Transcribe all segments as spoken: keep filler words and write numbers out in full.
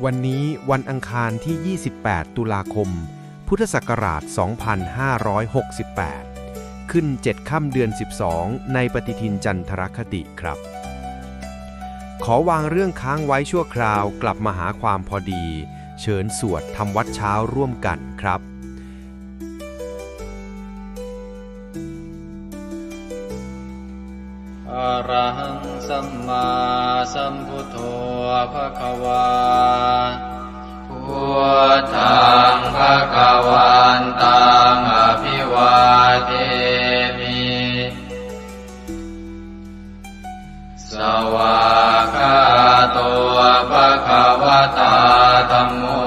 วันนี้วันอังคารที่ ยี่สิบแปด ตุลาคม พุทธศักราช สองพันห้าร้อยหกสิบแปด ขึ้น เจ็ด ค่ำเดือน สิบสอง ในปฏิทินจันทรคติครับ ขอวางเรื่องค้างไว้ชั่วคราว กลับมาหาความพอดี เชิญสวดทำวัตรเช้าร่วมกันครับ Arahaṃ sammāsambuddho bhagavā. Buddhaṃ bhagavantaṃ abhivādemi. Svākkhāto bhagavatā dhammo.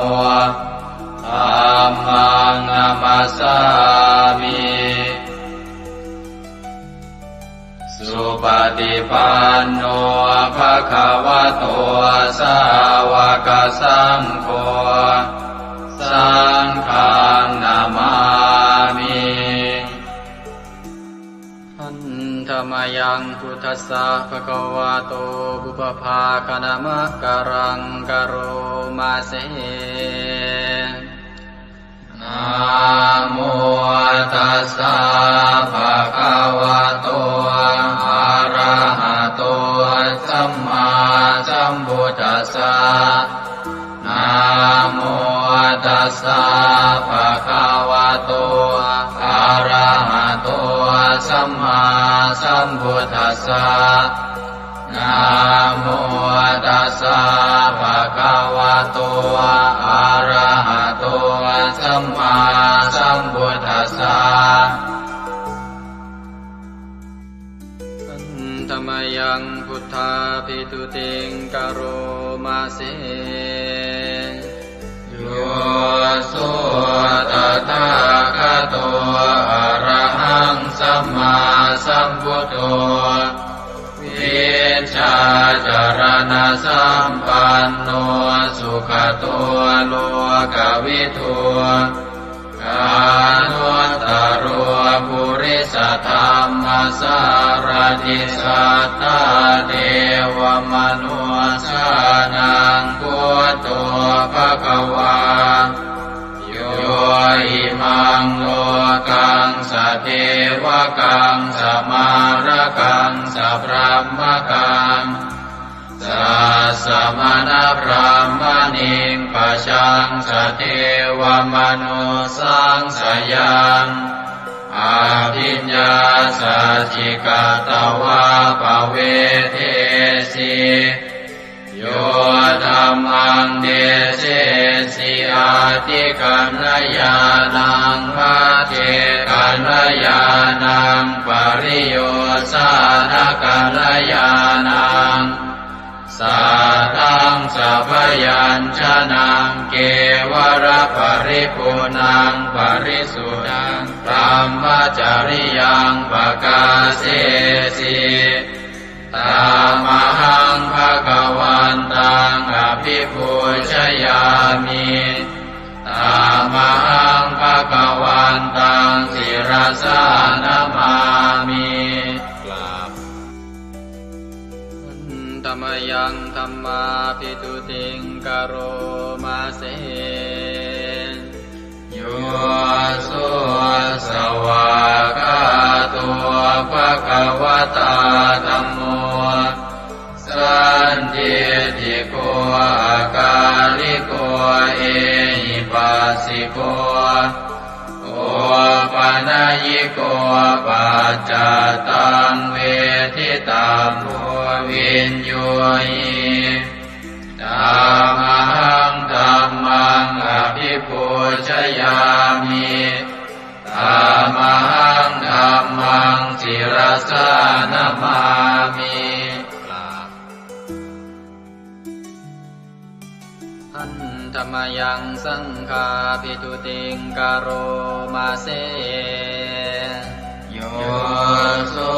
Dhammaṃ namassāmi. Supaṭipanno bhagavato sāvakasaṅgho. Saṅghaṃ namāmi. Handa mayaṃ buddhassa bhagavato pubbabhāganamakāraṃ karoma se. Namo tassa bhagavato arahato sammāsambuddhassa. Namo tassa bhagavato arahato sammāsambuddhassa. Namo tassa bhagavato arahato sammāsambuddhassa. Handa mayaṃ buddhābhistutiṃ karoma se. Yo so tathāgato arahaṃ sammāsambuddho, vijjācaraṇasampanno sugato lokavidū, anuttaro purisadammasārathi satthā devamanussānaṃ buddho bhagavā. Yo imaṃ lokaṃ sadevakaṃ samārakaṃ sabrahmakaṃ sassamaṇabrāhmaṇiṃ pajaṃ sadevamanussāṃ sayaṃ abhiññāsacchikatvā pavedesi. Yo dhammaṃ desesi atthikaññāṇaṃ, pacchekaññāṇaṃ, pariyosānakaññāṇaṃ, sātthaṃ sabyañjanaṃ, kevalaparipuṇṇaṃ parisuddhaṃ brahmacariyaṃ pakāsesi. Tamahaṃ bhagavantaṃ abhipūjayāmi. Tamahaṃ bhagavantaṃ sirasā namāmi. กราบ Handa mayaṃ dhammābhistutiṃ karoma se. Yo so svākkhāto bhagavatā dhammo, sandiṭṭhiko akāliko ehipassiko, opanayiko paccattaṃ veditabbo viññūhi. Tamahaṃ dhammaṃ abhipūjayāmi. Tamahaṃ dhammaṃ sirasā namāmi. กราบ Handa mayaṃ saṅghābhistutiṃ karoma se. Yo so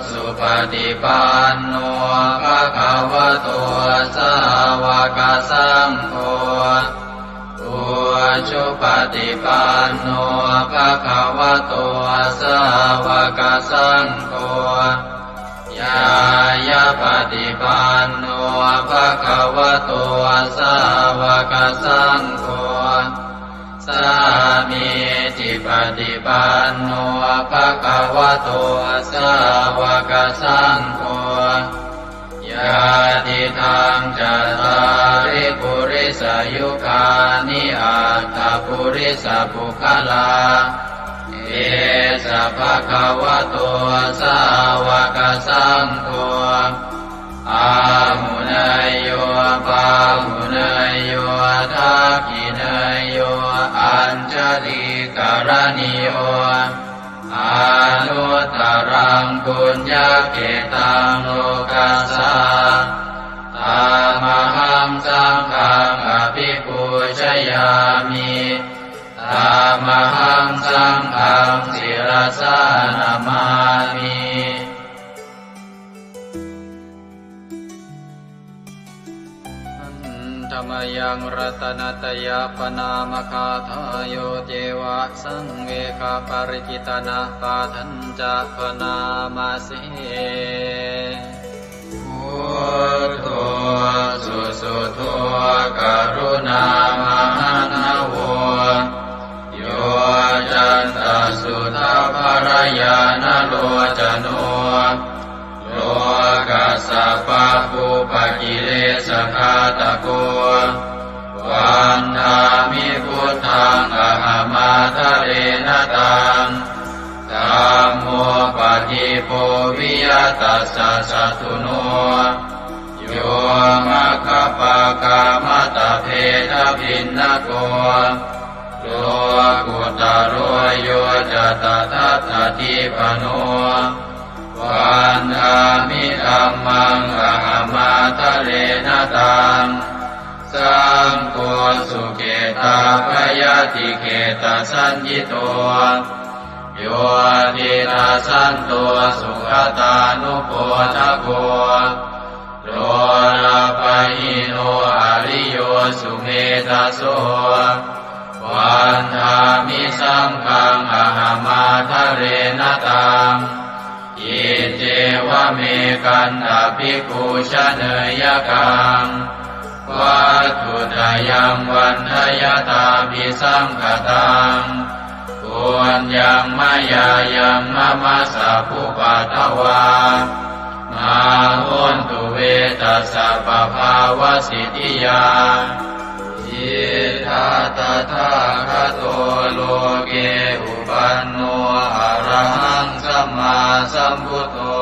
supaṭipanno bhagavato sāvakasaṅgho, ujupaṭipanno bhagavato sāvakasaṅgho, ñāyapaṭipanno bhagavato sāvakasaṅgho, sāmīcipaṭipanno bhagavato sāvakasaṅgho, yadidaṃ cattāri purisayugāni aṭṭha purisapuggalā, esa bhagavato sāvakasaṅgho, āhuneyyo pāhuneyyo dakkhiṇeyyo añjalikaraṇīyo, anuttaraṃ puññakkhettaṃ lokassā. Tamahaṃ saṅghaṃ abhipūjayāmi. Tamahaṃ saṅghaṃ sirasā namāmi. Handa mayaṃ ratanattayapaṇāmagāthāyo ceva saṃvegaparikittanapaṭhañca bhaṇāma se. Buddho susuddho karuṇāmahaṇṇavo, yoccantasuddhabbarañāṇalocano, lokassa pāpūpakilesaghātako, vandāmi buddhaṃ ahamādarena taṃ. Dhammo padīpo viya tassa satthuno, yo maggapākamatabbhedabhinnako, lokuttaro yo ca tadatthadīpano, vandāmi dhammaṃ ahamādarena taṃ. Saṅgho sukhetappayatikhetasaññito, yo tiṇṇassanto sugatānupodako, lolapahīno ariyo sumedhaso, vandāmi saṅghaṃ ahamādarena taṃ. Iccevamekantā bhikkhu janeyya kaṃ, vatthuttayaṃ vandayattābhisaṅkhataṃ. Puññaṃ mayā yaṃ mama sabbupaddavā, mā hontu ve tassa pabhāvasiddhiyā. Idha tathāgato loke uppanno arahaṃ sammāsambuddho,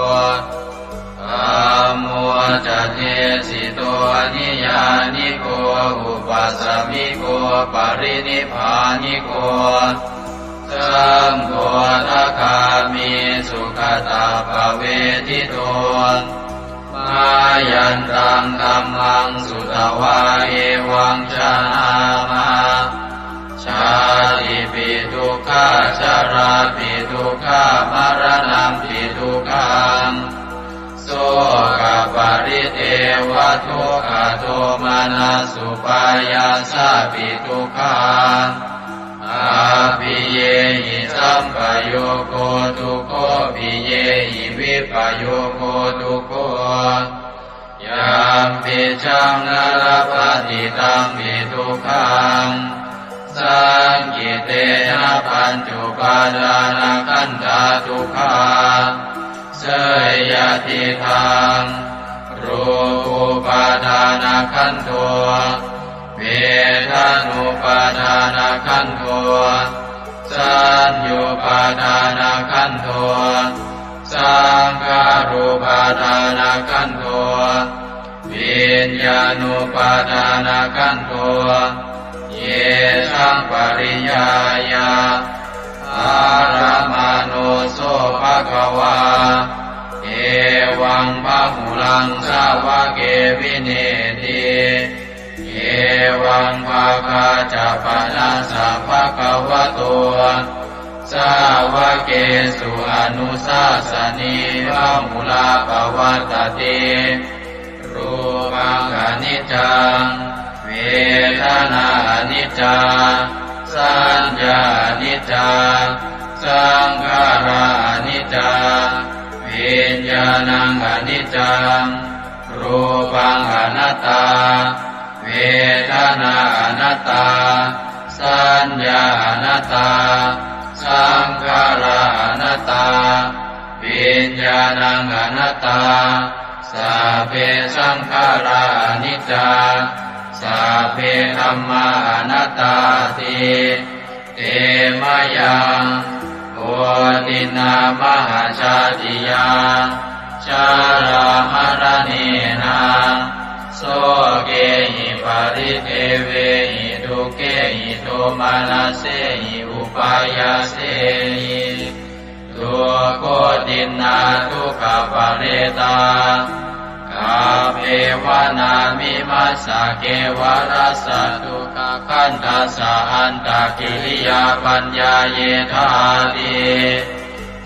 dhammo ca desito niyyāniko upasamiko parinibbāniko, saṅgho sakāmi sugatappavedito, mayantaṃ dhammaṃ sutvā evaṃ janāma, jātipi dukkhā jarāpi dukkhā maraṇampi dukkhaṃ, sokaparidevadukkhadomanassupāyāsāpi dukkhā, appiyehi sampayogo dukkho piyehi vippayogo dukkho, yampicchaṃ na labhati tampi dukkhaṃ, saṅkhittena pañcupādānakkhandhā dukkhā. Seyyathīdaṃ, rūpupādānakkhandho, vedanupādānakkhandho, saññupādānakkhandho, saṅkhārupādānakkhandho, viññāṇupādānakkhandho, yesaṃ pariññāya dharamāno so bhagavā, evaṃ bahulaṃ sāvake vineeti, evaṃ bhāgā ca panassa bhagavato sāvakesu anusāsanī bahulā pavattati. Rūpaṃ aniccaṃ, vedanā aniccā, saññā aniccā, Saṅkhārā aniccā, viññāṇaṃ aniccaṃ, rūpaṃ anattā, vedanā anattā, saññā anattā, saṅkhārā anattā, viññāṇaṃ anattā. Sabbe saṅkhārā aniccā, sabbe dhammā anattāti. Te mayaṃ otiṇṇā mahajātiyā, jarāmaraṇena, sokehi paridevehi, dukkhehi domanassehi upāyāsehi. Dukkhotiṇṇā dukkhaparetā, kappeva nāmimassa kevalassa dukkhakhandhassa antakiriyā paññāyethāti.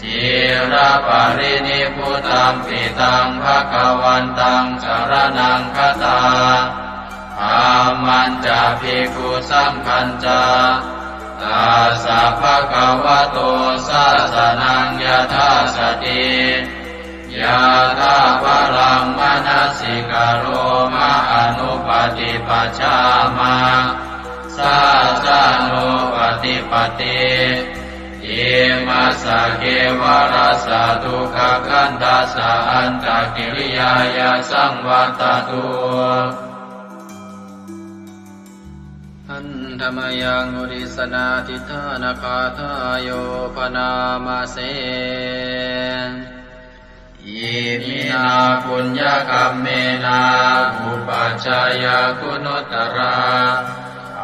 Ciraparinibbutampi taṃ bhagavantaṃ saraṇaṃ gatā, dhammañca bhikkhusaṅghañca, tassa bhagavato sāsanaṃ yathā sati, yathābalaṃ manasikaroma anuppaṭipajjhāma, sāsanūppaṭipatti. Imassa kevalassa dukkhakhandhassa antakiriyāya saṃvattatu. Handa mayaṃ uddissanādhiṭṭhānagāthāyo bhaṇāma se. Iminā puññakammena upajjhāyā guṇuttarā,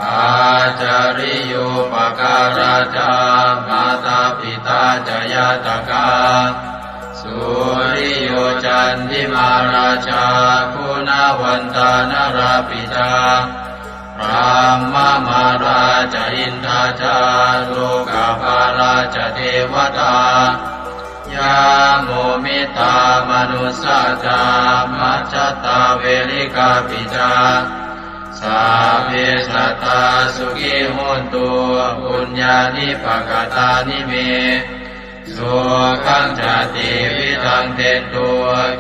ācariyūpakārā ca mātā pitā ca ñātakā, suriyo candimā rājā guṇavantā narāpi ca, brahmamārā ca indā ca lokapālā ca devatā, yamo mittā manussā ca majjhattā verikāpi ca, sabbe sattā sukhī hontu puññāni pakatāni me. Sukhañca tividhaṃ dentu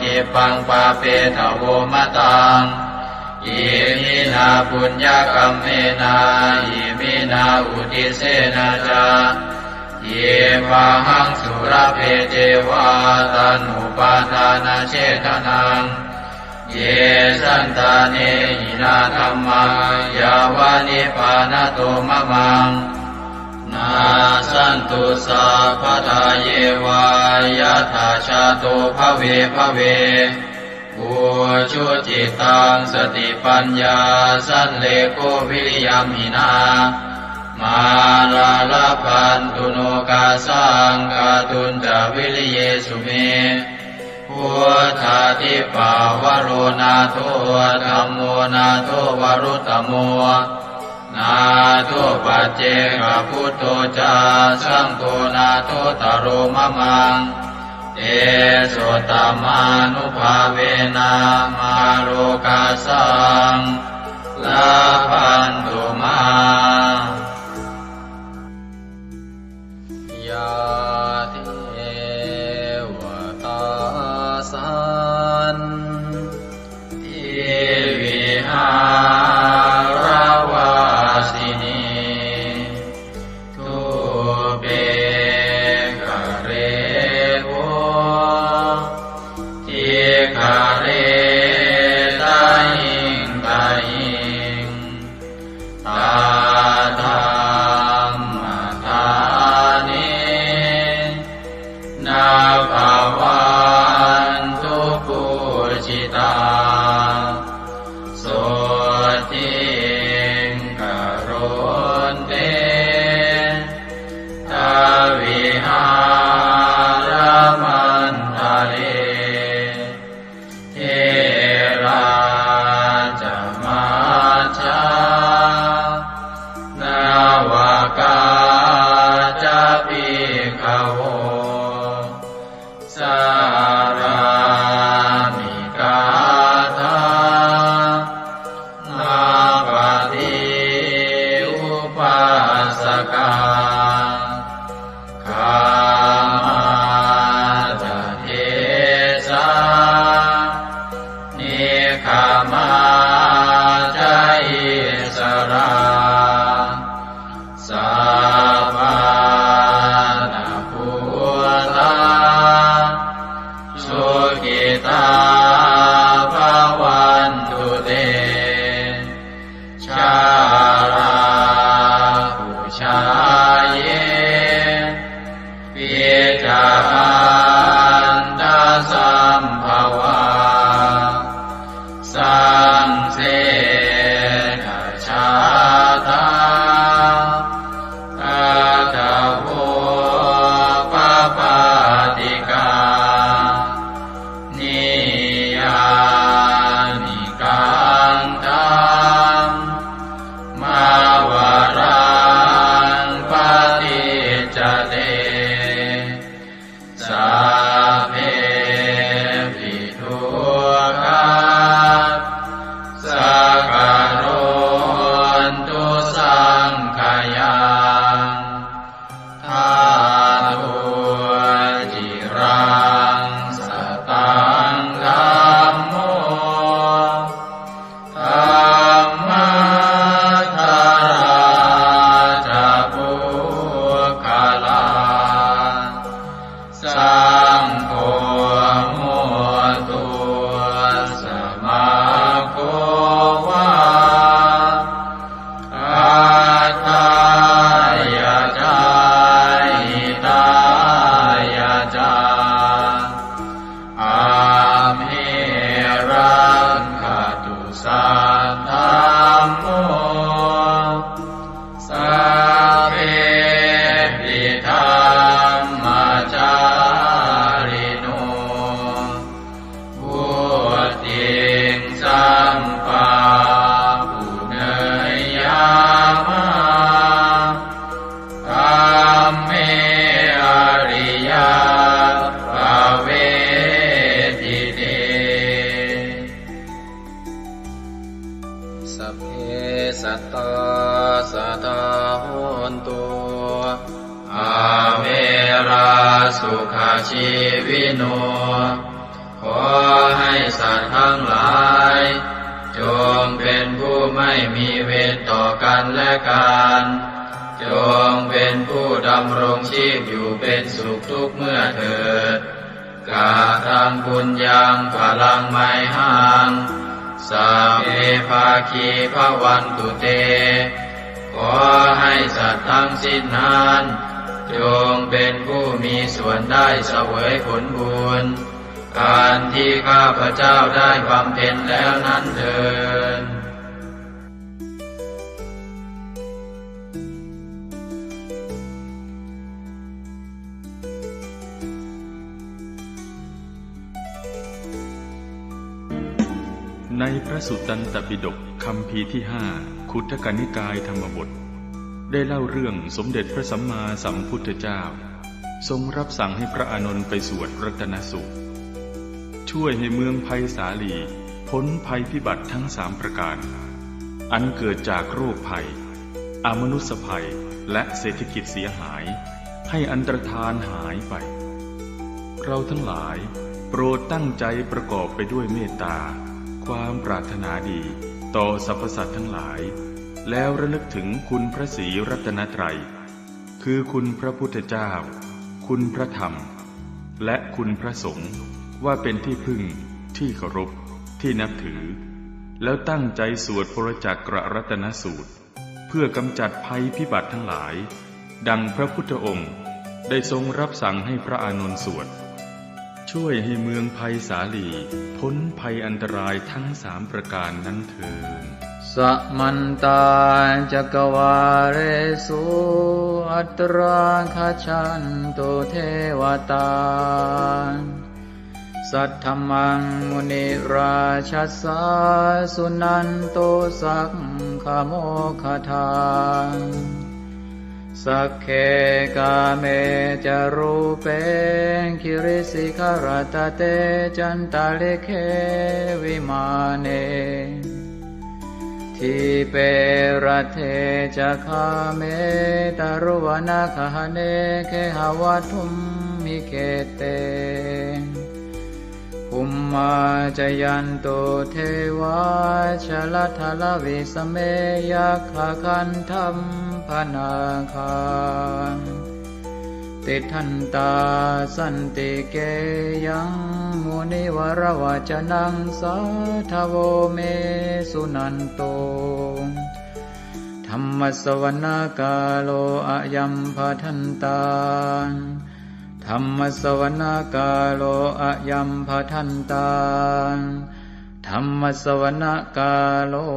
khippaṃ pāpetha vo mataṃ. Iminā puññakammena iminā uddissena ca khippāhaṃ sulabhe ceva taṇhupādānachedanaṃ. Ye santāne hinā dhammā yāva nibbānato mamaṃ, nassantu sabbadā yeva yattha jāto bhave bhave. Ujucittaṃ satipaññā sallekho viriyamhinā, mārā labhantu nokāsaṃ kātuñca viriyesu me. Buddhādhipavaro nātho, dhammo nātho varuttamo, nātho paccekabuddho ca, saṅgho nāthottaro mamaṃ. Tesottamānubhāvena mārokāsaṃ labhantu mā. Yā devatā santi vihāravāsinī, thūpe ghare bodhighare tahiṃ tahiṃ, tā dhammadānena bhavantu pūjitā. Sotthiṃ karontedha vihāramaṇḍale. Therā ca majjhā navakā ca bhikkhavo, sārāmikā dhammapaṭi upāsakā. Sukhajīvino ขอให้สัตว์ทั้งหลาย จงเป็นผู้ไม่มีเวรต่อกันและกัน จงเป็นผู้ดำรงชีพอยู่เป็นสุขทุกเมื่อเถิด Kataṃ puññaṃ phalaṃ mayhaṃ, sabbe bhāgī bhavantu te. ขอให้สัตว์ทั้งสิ้นนั้น จงเป็นผู้มีส่วนได้เสวยผลบุญ อันที่ข้าพเจ้าได้บำเพ็ญแล้วนั้นเทอญ ในพระสุตตันตปิฎกคัมภีร์ที่ห้า ขุททกนิกายธรรมบท ได้เล่าเรื่องสมเด็จพระสัมมาสัมพุทธเจ้า ทรงรับสั่งให้พระอานนท์ไปสวดรัตนสูตร ช่วยให้เมืองไพศาลีพ้นภัยพิบัติทั้งสามประการ อันเกิดจากโรคภัย อมนุสสภัย และเศรษฐกิจเสียหาย ให้อันตรธานหายไป เราทั้งหลายโปรดตั้งใจประกอบไปด้วยเมตตา ความปรารถนาดีต่อสรรพสัตว์ทั้งหลาย แล้วระลึกถึงคุณพระศรีรัตนตรัย คือคุณพระพุทธเจ้า คุณพระธรรม และคุณพระสงฆ์ ว่าเป็นที่พึ่ง ที่เคารพ ที่นับถือ แล้วตั้งใจสวดปรจักกรัตนสูตร เพื่อกำจัดภัยพิบัติทั้งหลาย ดังพระพุทธองค์ได้ทรงรับสั่งให้พระอานนท์สวด ช่วยให้เมืองไพศาลีพ้นภัยอันตรายทั้งสามประการนั้นเทอญ Samantā cakkavāḷesu atrāgacchantu devatā. Saddhammaṃ munirājassa suṇantu saggamokkhadaṃ. Sagge kāme ca rūpe girisikharataṭe cantalikkhe vimāne. Dīpe raṭṭhe ca gāme taruvanagahane gehavatthumhi khette. Bhummā cāyantu devā jalathalavisame yakkhagandhabbanāgā. Tiṭṭhantā santike yaṃ munivaravacanaṃ sādhavo me suṇantu. Dhammassavanakālo ayambhadantā. Dhammassavanakālo ayambhadantā. Dhammassavanakālo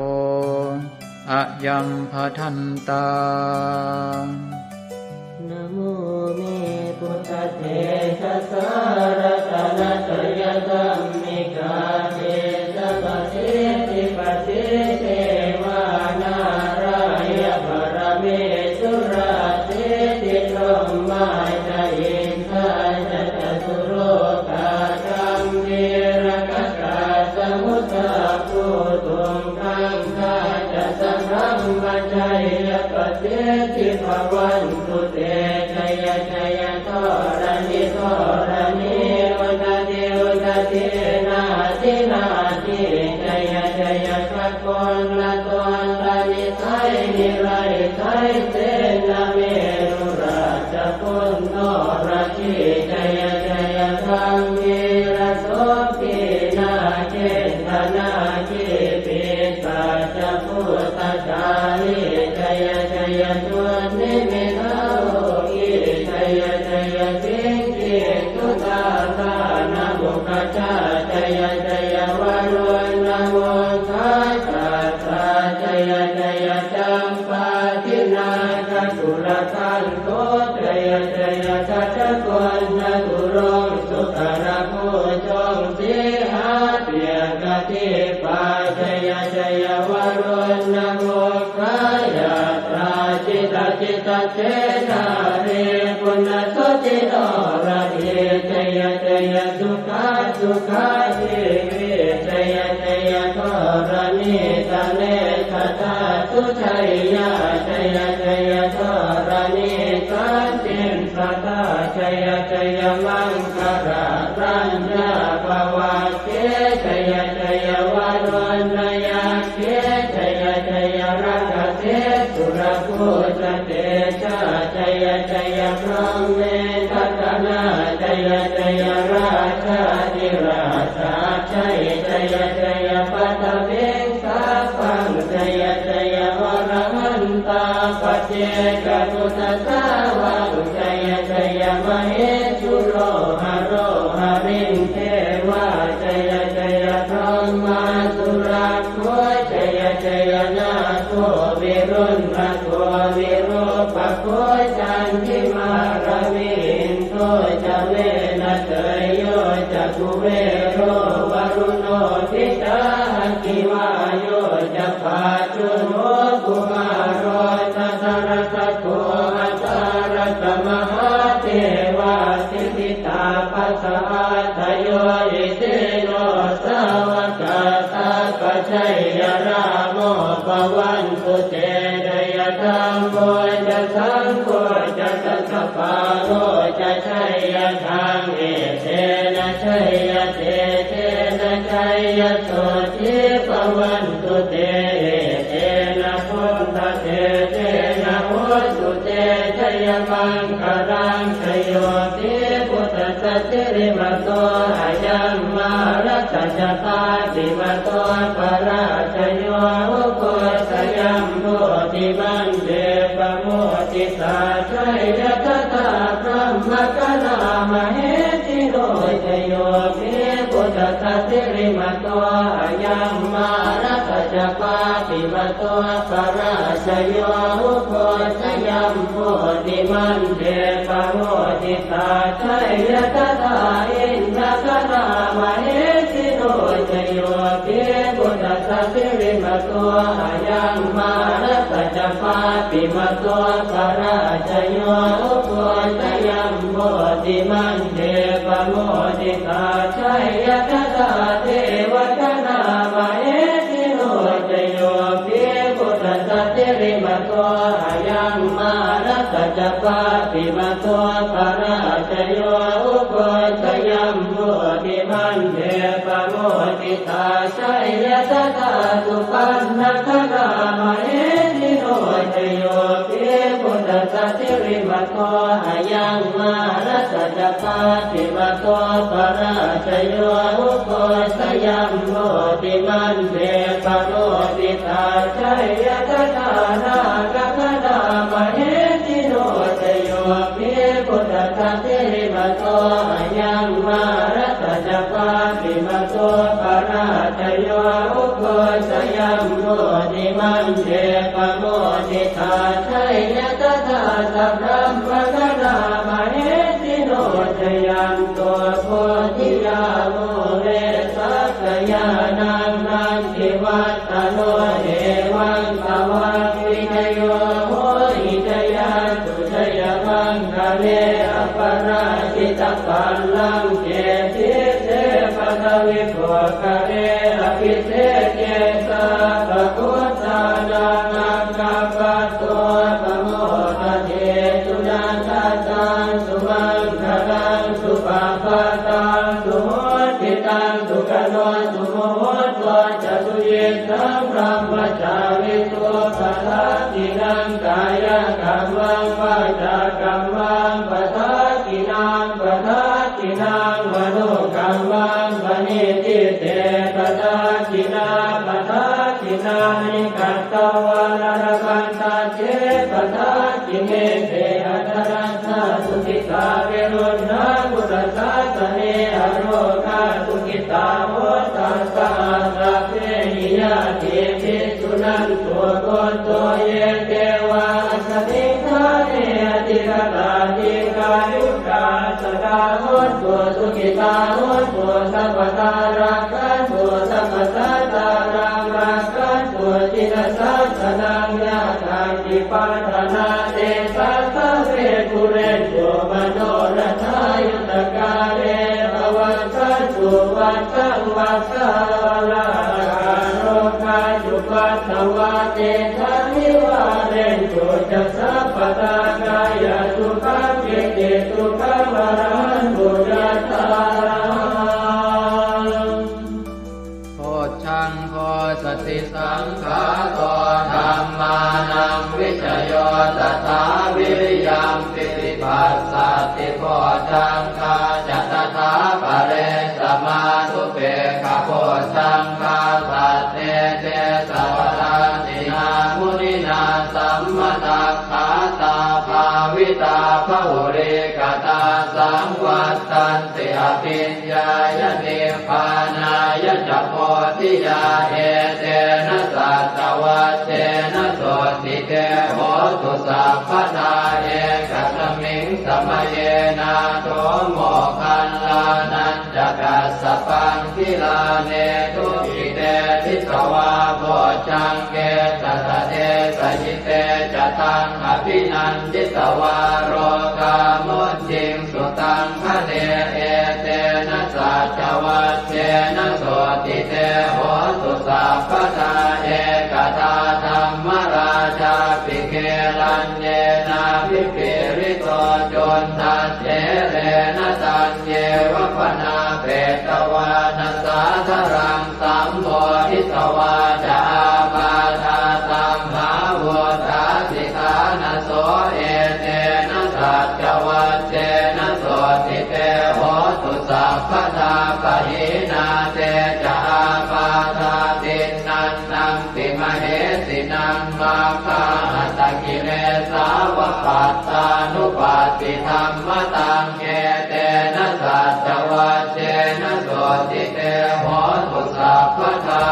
ayambhadantā. Namo me buddhatejasā ratanattayadhammikā tejapasiddhi pasīdevā nārāyaparamesurā siddhibrahmā ca indā ca catulokā gambhīrakkhakā samuddā bhūtuṃ gaṅgā ca sabrahmajayapasiddhi bhavantu te. Jaya jaya dharaṇi dharaṇī udadhi udadhī nadi nadī. Jaya jaya gagonlatonlanisai niraisai senamerurājaguṇḍho radhī. Jaya jaya gambhīrasombhī nāgendanāgī pisācabhūtakālī. Jaya jaya dunnimittarogī. Jaya jaya siṅgī sudādānamukhajā. Jaya jaya varuṇṇamukhasātrā. Jaya jaya campādināgakulagantho. Jaya jaya gajagonnaturaṅga sukarabhujaṅga sīhabyagghadīpā. Jaya jaya varuṇṇamukhayātrā jita jita cedārī puna sudhino radī. Jaya jaya sukhā sukhā jīvī. Jaya jaya dharaṇītale sadā sujayyā. Jaya jaya dharaṇī santin sadā. Jaya jaya maṅkarāraññā bhavagge jaya jaya varuṇṇayakkhe jaya jaya rakkhase surabhūjatejā jaya jaya brahmendagaṇā jaya jaya rājādhirājasājjai jaya jaya paṭhaviṃ sabbaṃ jaya jaya arahantā paccekabuddhasāvaṃ jaya jaya mahesuro haro harindevā jaya jaya brahmā surakkho jaya jaya nāgo viruḷhako virūpakkho candimā ravi indo ca venateyyo ca kuvero varuṇopi ca aggi vāyo ca pājuṇho kumāro dhataraṭṭhako aṭṭhārasa mahādevā siddhitāpasaādayo isino sāvakā sabbā jaya rāmo bhavantu te jaya dhammo ca saṅgho ca dasapālo ca jaya dhamme etena jaya tejena jaya sotthī bhavantu te etena buddhatejena hotu te jayamaṅgalaṃ jayo hi buddhassa sirīmato ayaṃ mārassa ca pāpimato parājayo ugghosayuṃ bodhimaṇḍe pamoditā jaya tadā brahmagaṇā mahesino jayo hi buddhassa sirīmato ayaṃ mārassa ca pāpimato parājayo ugghosayuṃ bodhimaṇḍe pamoditā jaya tadā indagaṇā mahesino jayo hi buddhassa sirīmato ayaṃ mārassa ca pāpimato parājayo ugghosayuṃ bodhimaṇḍe pamoditā jaya tadā devagaṇā mahesino jayo hi buddhassa sirīmato ayaṃ mārassa ca pāpimato parājayo ugghosayuṃ bodhimaṇḍe pamoditā jaya tadā supaṇṇagaṇā mahesino jayo hi buddhassa sirīmato ayaṃ mārassa ca pāpimato parājayo ugghosayuṃ bodhimaṇḍe pamoditā jaya tadā nāgagaṇā mahesino jayo hi buddhassa sirīmato ayaṃ mārassa ca pāpimato parājayo ugghosayuṃ bodhimaṇḍe pamoditā jaya tadā sabrahmagaṇā mahesino jayanto bodhiyā mūle sakyānaṃ nandivaḍ ḍhano evaṃ tvaṃ vijayo hohi jayassu jayamaṅgale aparājitapallaṅke sīse paṭhavipokkhare abhiseke sabbabuddhānaṃ aggappatto pamodati. Sunakkhattaṃ sumaṅgalaṃ supabhātaṃ suhuṭṭhitaṃ sukhaṇo sumuhutto ca suyiṭṭhaṃ brahmacārisu padakkhiṇaṃ kāyakammaṃ vācākammaṃ padakkhiṇaṃ padakkhiṇaṃ manokammaṃ paṇidhī te padakkhiṇā padakkhiṇāni katvāna labhantatthe padakkhiṇe. Te atthaladdhā sukhitā viruḷhā buddhasāsane arogā sukhitā hotha saha sabbehi ñātibhi. Suṇantu bhonto ye devā asmiṃ ṭhāne adhigatā dīghāyukā sadā hontu sukhitā hontu sabbadā rakkhantu sabbasattānaṃ rakkhantu jinasāsanaṃ. Yā kāci patthanā tesaṃ sabbe pūrentu manorathā yuttakāle pavassantu vassaṃ vassāvalāhakā. Rogā cupaddavā tesaṃ nivārentu ca sabbadā. Kāyasukhaṃ cittisukhaṃ arahantu Bojjhaṅgo satisaṅkhāto dhammānaṃ vicayo tathā viriyampīti passaddhi bojjhaṅgā ca tathāpare samādhupekkhabojjhaṅgā sattete sabbadassinā muninā sammadakkhātā bhāvitā bahulīkatā saṃvattanti abhiññāya nibbānāya ca bodhiyā etena saccavajjena sotthi te hotu sabbadā. Ekasmiṃ samaye nātho moggallānañca kassapaṃ gilāne dukkhite disvā bojjhaṅge satta desayi te ca taṃ abhinanditvā rogā mucciṃsu taṃ khaṇe etena saccavajjena sotthi te hotu sabbadā. Ekadā dhammarājāpi gelaññenābhipīḷito cundattherena taññeva bhaṇāpetvāna sādaraṃ sammoditvā ca ābādhā tamhā vuṭṭhāsi ṭhānaso etena saccavajjena sotthi te hotu sabbadā. Pahīnā te ca ābādhā tiṇṇannampi mahesinaṃ maggāhatakilesāva pattānuppattidhammataṃ etena saccavajjena sotthi te hotu sabbadā.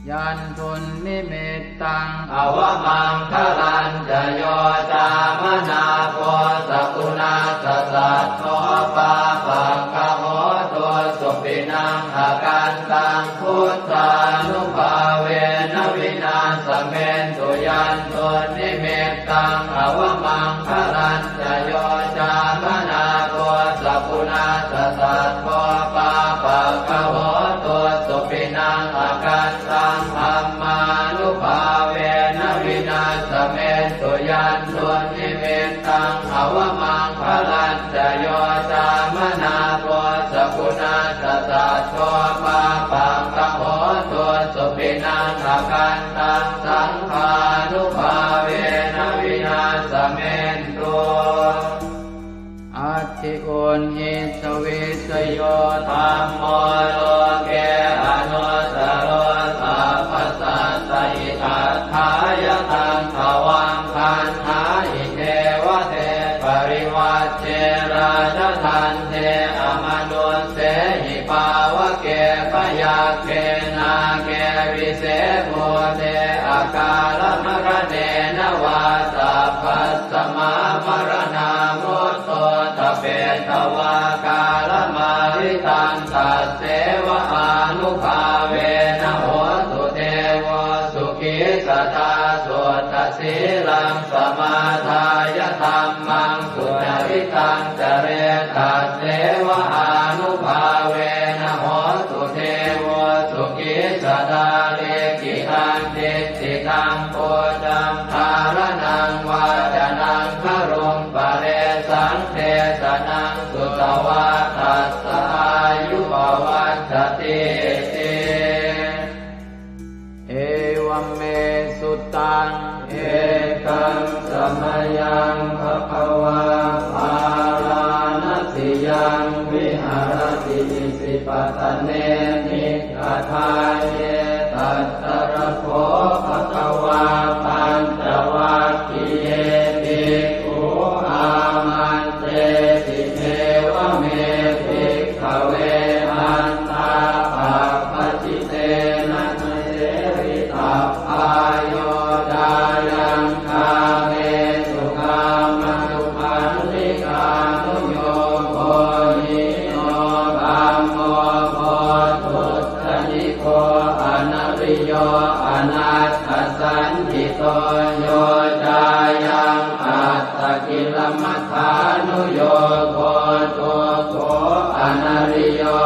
Yandunnimittaṃ avamaṅgalañca yo cāmanāpo sakuṇassa saddo pāpaggaho dussupinaṃ akantaṃ buddhānubhāvena vināsamentu. Yandunnimittaṃ avamaṅgalañca yo cāmanāpo sakuṇassa saddo pāpaggaho dussupinaṃ akantaṃ dhammānubhāvena vināsamentu. Yandunnimittaṃ avamaṅgalañca yo cāmanāpo sakuṇassa saddo pāpaggaho dussupinaṃ akantaṃ saṅghānubhāvena vināsamentu. Atthi uṇhissa vijayo dhammo loke anuttaro sabbasattahitatthāya taṃ tvaṃ gaṇhāhi devate parivajje rājadaṇḍe amanussehi pāvake byagghe nāge vise bhūte akālamaraṇena vā sabbasmā maraṇā mutto ṭhapetvā kālamāritaṃ tasseva ānubhāvena hotu devo sukhī sadā. Suddhasīlaṃ samādāya dhammaṃ sucaritaṃ care tasseva ānubhāvena hotu devo sukhī sadā. Likkhitaṃ cintitaṃ pūjaṃ dhāraṇaṃ vācanaṃ garuṃ paresaṃ desanaṃ sutvā tassa āyu pavaḍḍhatīti. Evaṃ me sutaṃ. Ekaṃ samayaṃ bhagavā bārāṇasiyaṃ viharati isipatane migadāye. Tatra kho bhagavā pañcavaggiye bhikkhū āmantesi: Evaṃ me bhikkhave antā pabbajitena na sevitabbā. Yo cāyaṃ kāmesu kāmasukhallikānuyogo hīno gammo pothujjaniko anariyo anatthasañhito. Yo cāyaṃ attakilamathānuyogo dukkho anariyo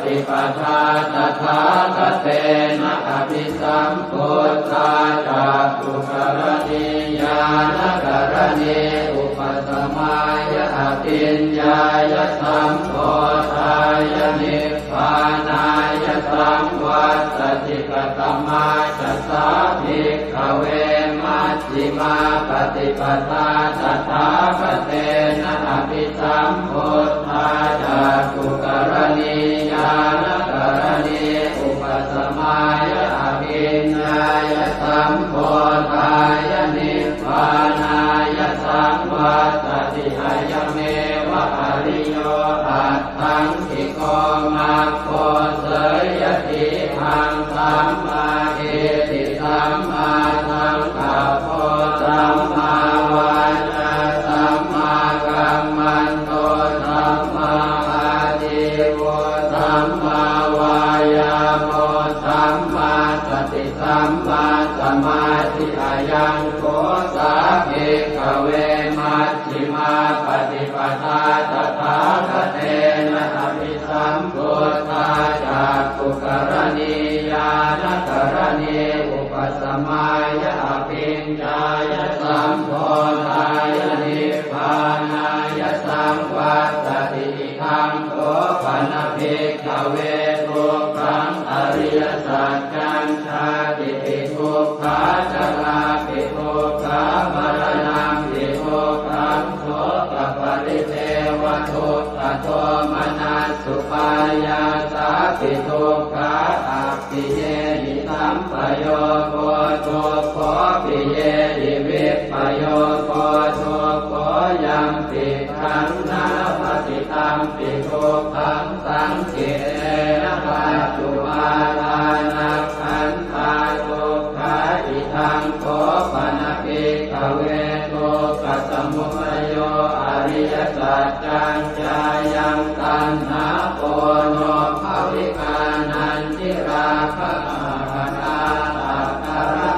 Paṭipadā tathāgatena abhisambuddhā cakkhukaraṇī ñāṇakaraṇī upasamāya abhiññāya sambodhāya nibbānāya saṃvattati. Katamā ca sā bhikkhave maj jhimā paṭipadā tathāgatena abhisambuddhā cakkhukaraṇī ñāṇakaraṇī upasamāya abhiññāya sambodhāya nibbānāya saṃvattati. Ayameva ariyo aṭṭhaṅgiko maggo. Seyyathīdaṃ: sammādiṭṭhi sammāsaṅkappo sammāvācā sammākammanto sammāājīvo sammāvāyāmo sammāsati sammāsamādhi. Ayaṃ kho sā bhikkhave majjhimā paṭipadā tathāgatena abhi sambuddhā cakkhukaraṇī ñāṇakaraṇī upasamāya abhiññāya sambodhāya nibbānāya saṃvattati. Idaṃ kho pana bhikkhave dukkhaṃ ariyasaccaṃ. Jātipi dukkhā jarāpi dukkhā maraṇampi dukkhaṃ sokaparidevadukkhadomanassupāyāsāpi dukkhā appiyehi sampayogo dukkho piyehi vippayogo dukkho yampicchaṃ na labhati tampi dukkhaṃ saṅkhittena pañcupādānakkhandhā dukkhā. Idaṃ kho pana bhikkhave dukkhasamudayo ariyasaccaṃ. Yāyaṃ taṇhā ponobbhavikā nandirāgasahagatā tatra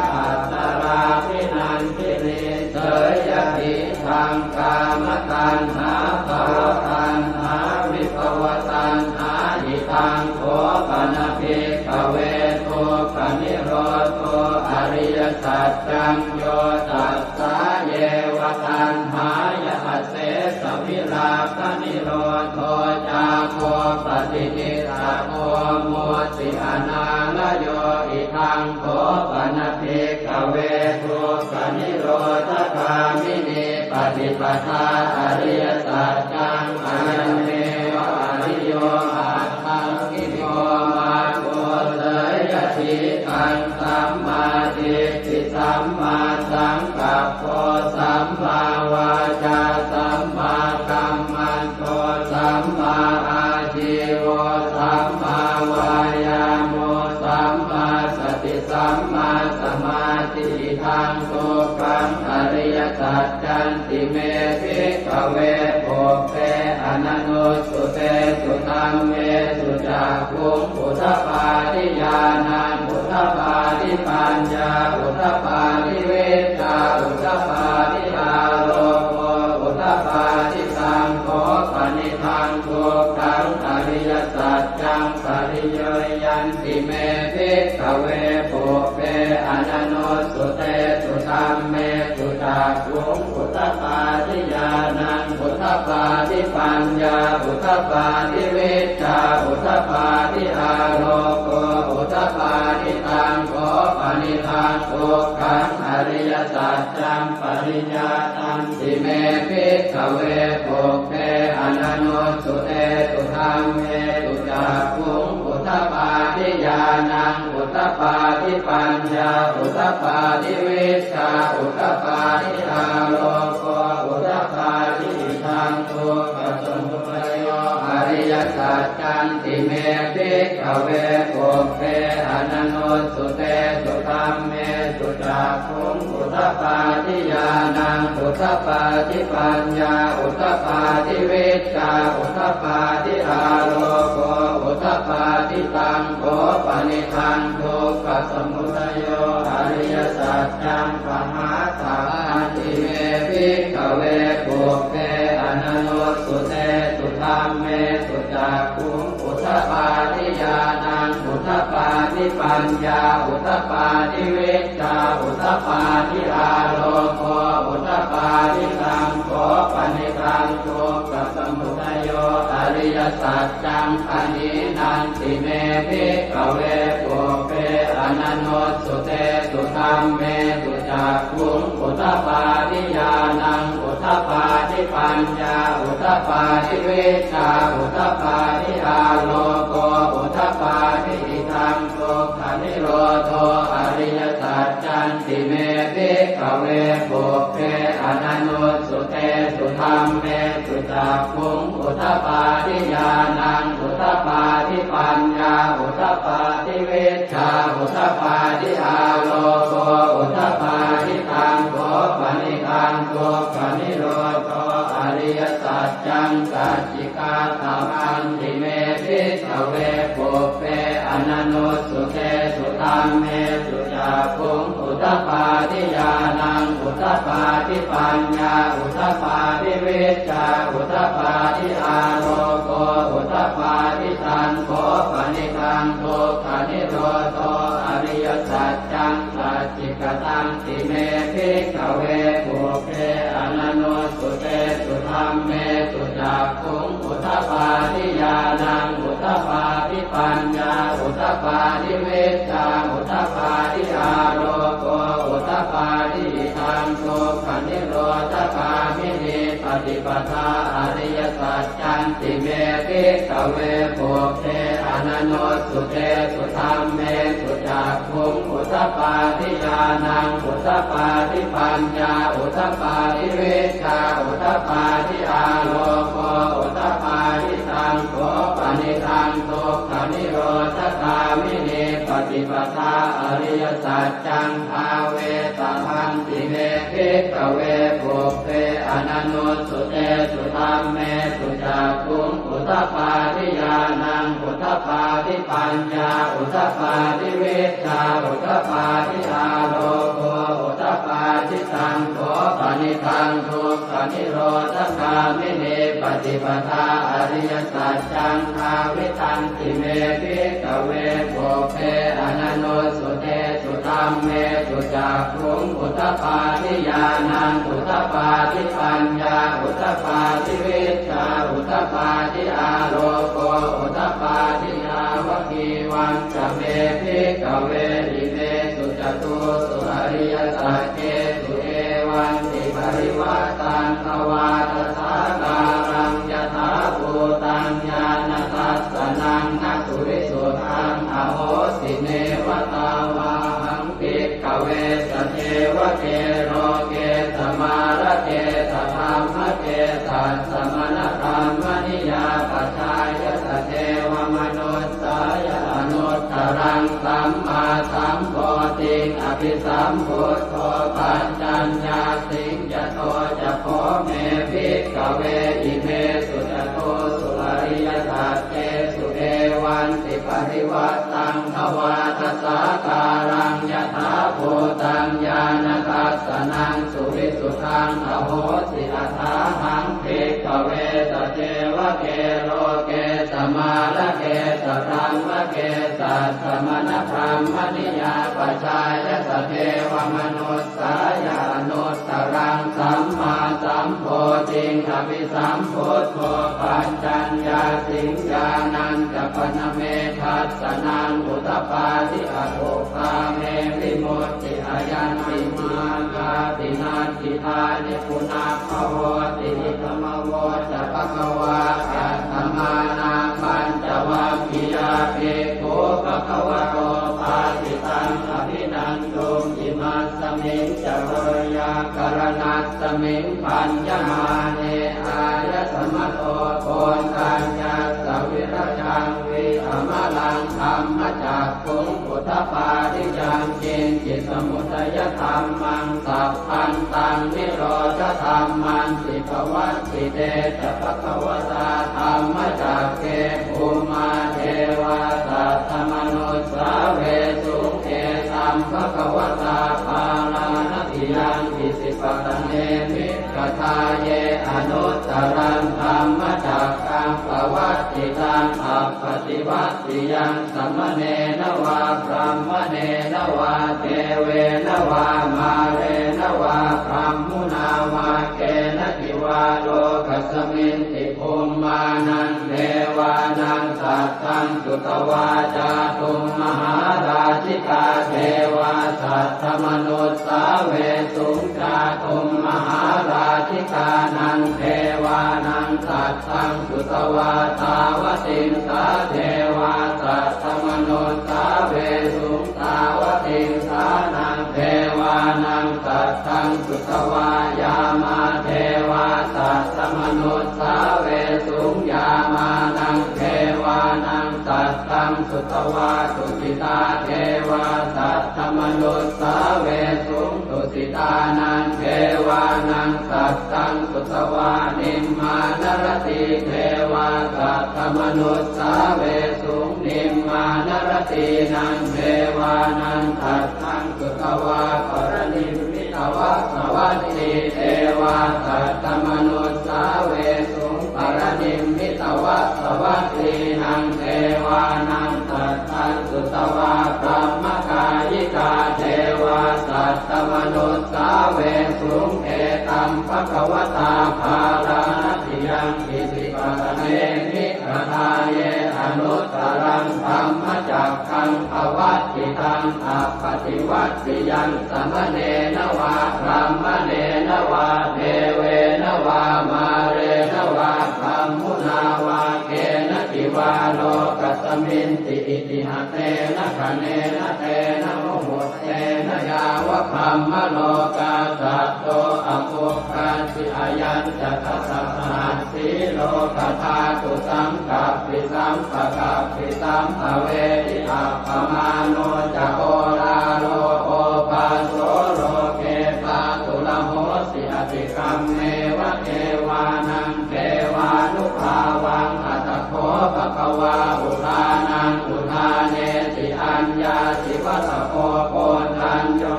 tatrābhinandinī seyyathī daṃ kāmataṇhā bhavataṇhā vibhavataṇhā. Idaṃ kho pana bhikkhave dukkhanirodho ariyasaccaṃ. Yo tassāyeva taṇhāya asesavirāganirodho cāgo paṭinissaggo mutti anālayo. Idaṃ kho pana bhikkhave dukkhanirodhagāminī paṭipadā ariyasaccaṃ. Ayameva ariyo aṭṭhaṅgiko maggo. Seyyathīdaṃ: sammādiṭṭhi sammāsaṅkappo sammāvācā sammākammanto sammāājīvo sammāvāyāmo sammāsati sammāsamādhi. Idaṃ dukkhaṃ ariyasaccanti me bhikkhave pubbe ananussutesu dhammesu cakkhuṃ udapādi ñāṇaṃ udapādi paññā udapādi vijjā udapādi āloko udapādi. Taṃ kho panidaṃ dukkhaṃ ariyasaccaṃ pariññeyyanti me bhikkhave pubbe ananussutesu dhammesu cakkhuṃ udapādi ñāṇaṃ udapādi paññā udapādi vijjā udapādi āloko udapādi. Taṃ kho panidaṃ dukkhaṃ ariyasaccaṃ pariññātanti me bhikkhave pubbe ananussutesu dhammesu cakkhuṃ udapādi ñāṇaṃ udapādi paññā udapādi vijjā udapādi āloko udapādi. Idaṃ dukkhasamudayo ariyasaccanti me bhikkhave pubbe ananussutesu dhammesu cakkhuṃ udapādi ñāṇaṃ udapādi paññā udapādi vijjā udapādi āloko udapādi. Taṃ kho panidaṃ dukkhasamudayo ariyasaccaṃ pahātabbanti me bhikkhave pubbe ananussutesu dhammesu cakkhuṃ udapādi ñāṇaṃ udapādi paññā udapādi vijjā udapādi āloko udapādi taṃ kho panidaṃ dukkhasamudayo ariyasaccaṃ pahīnanti me bhikkhave pubbe ananussutesu dhammesu cakkhuṃ udapādi ñāṇaṃ udapādi paññā udapādi vijjā udapādi āloko udapādi idaṃ dukkhanirodho ariyasaccanti me bhikkhave pubbe ananussutesu dhammesu cakkhuṃ udapādi ñāṇaṃ udapādi paññā udapādi vijjā udapādi āloko udapādi taṃ kho panidaṃ dukkhanirodho ariyasaccaṃ sacchikātamanti me bhikkhave pubbe ananussutesu dhammesu cakkhuṃ udapādi ñāṇaṃ udapādi paññā udapādi vijjā udapādi āloko udapādi taṃ kho panidaṃ dukkhanirodho ariyasaccaṃ sacchikatanti me bhikkhave pubbe ananussutesu dhammesu cakkhuṃ udapādi ñāṇaṃ udapādi paññā udapādi vijjā udapādi āloko udapādi idaṃ dukkhanirodhagāminī paṭipadā ariyasaccanti me bhikkhave pubbe ananussutesu dhammesu cakkhuṃ udapādi ñāṇaṃ udapādi paññā udapādi vijjā udapādi āloko udapādi taṃ kho panidaṃ dukkhanirodhagāminī paṭipadā ariyasaccaṃ bhāvetabbanti me bhikkhave pubbe ananussutesu dhammesu cakkhuṃ udapādi ñāṇaṃ udapādi paññā udapādi vijjā udapādi āloko udapādi taṃ kho panidaṃ dukkhanirodhagāminī paṭipadā ariyasaccaṃ bhāvitanti me bhikkhave pubbe ananussutesu dhammesu cakkhuṃ udapādi ñāṇaṃ udapādi paññā udapādi vijjā udapādi āloko udapādi yāvakīvañca me bhikkhave imesu catūsu ariyasaccesu evantiparivaṭṭaṃ dvādasākāraṃ yathābhūtaṃ ñāṇadassanaṃ na suvisuddhaṃ ahosi neva tāvāhaṃ bhikkhave sadevake loke samārake sadhammake sassamaṇabrāhmaṇiyā pajāya sadevamanussāya anuttaraṃ sammāsambodhiṃ abhisambuddho paccaññāsiṃ. Yato ca kho me bhikkhave imesu catūsu ariyasaccesu evantiparivaṭṭaṃ dvādasākāraṃ yathābhūtaṃ ñāṇadassanaṃ suvisuddhaṃ ahosi athāhaṃ bhikkhave sadevake loke samārake sabrahmake sassamaṇabrāhmaṇiyā pajāya sadevamanussāya anuttaraṃ sammāsambodhiṃ abhisambuddho paccaññāsiṃ. Ñāṇañca pana me dassanaṃ udapādi akuppā me vimutti ayaṃ nibbānāti natthi dāni punabbhavoti. Idamavoca bhagavā. Attamanā pañcavaggiyā bhikkhū bhagavato bhāsitaṃ abhinanduṃ. Imasmiñca veyyākaraṇasmiṃ bhaññamāne āyasmato koṇḍaññassa virajaṃ vītamalaṃ dhammacakkhuṃ udapādi yaṅkiñci samudayadhammaṃ sabbantaṃ nirodhadhammanti. Pavattite ca bhagavatā dhammacakke bhummā devā saddamanussāvesuṃ: Etaṃ bhagavatā Bārāṇasiyaṃ Isipatane Migadāye anuttaraṃ dhammacakkaṃ pavattitaṃ taṃ appaṭivattiyaṃ samaṇena vā brāhmaṇena vā devena vā mārena vā brahmunā vā kenaci vā lokasminti bhummānaṃ devānaṃ saddaṃ sutvā cātummahārājikā devā saddamanussāvesuṃ. Cātummahārājikānaṃ devānaṃ saddaṃ sutvā tāvatiṃsā devā saddamanussāvesuṃ. Tāvatiṃsānaṃ devānaṃ saddaṃ sutvā yāmā devā saddamanussāvesuṃ. Yāmānaṃ devānaṃ saddaṃ sutvā tusitā devā saddamanussāvesuṃ. Tusitānaṃ devānaṃ saddaṃ sutvā nimmānaratī devā saddamanussāvesuṃ. Nimmānaratīnaṃ devānaṃ saddaṃ sutvā paranimmitavasavatī devā saddamanussāvesuṃ. Paranimmitavasavattīnaṃ devānaṃ saddaṃ sutvā brahmakāyikā devā saddamanussāvesuṃ. Etaṃ bhagavatā bārāṇasiyaṃ isipatane migadāye anuttaraṃ dhammacakkaṃ pavattitaṃ appaṭivattiyaṃ samaṇena vā brāhmaṇena vā devena vā mārena vā brahmunā vā kenaci vā lokasminti. Itiha tena khaṇena tena muhuttena yāva brahmalokā saddo abbhuggacchi. Ayañca dasasahassī lokadhātu saṅkappi sampakappi sampavedhi. Appamāṇo ca oḷāro obhāso loke pāturahosi atikkammeva devānaṃ devānubhāvaṃ. Atha kho bhagavā udānaṃ udānesi: Aññāsi vata bho Koṇḍañño,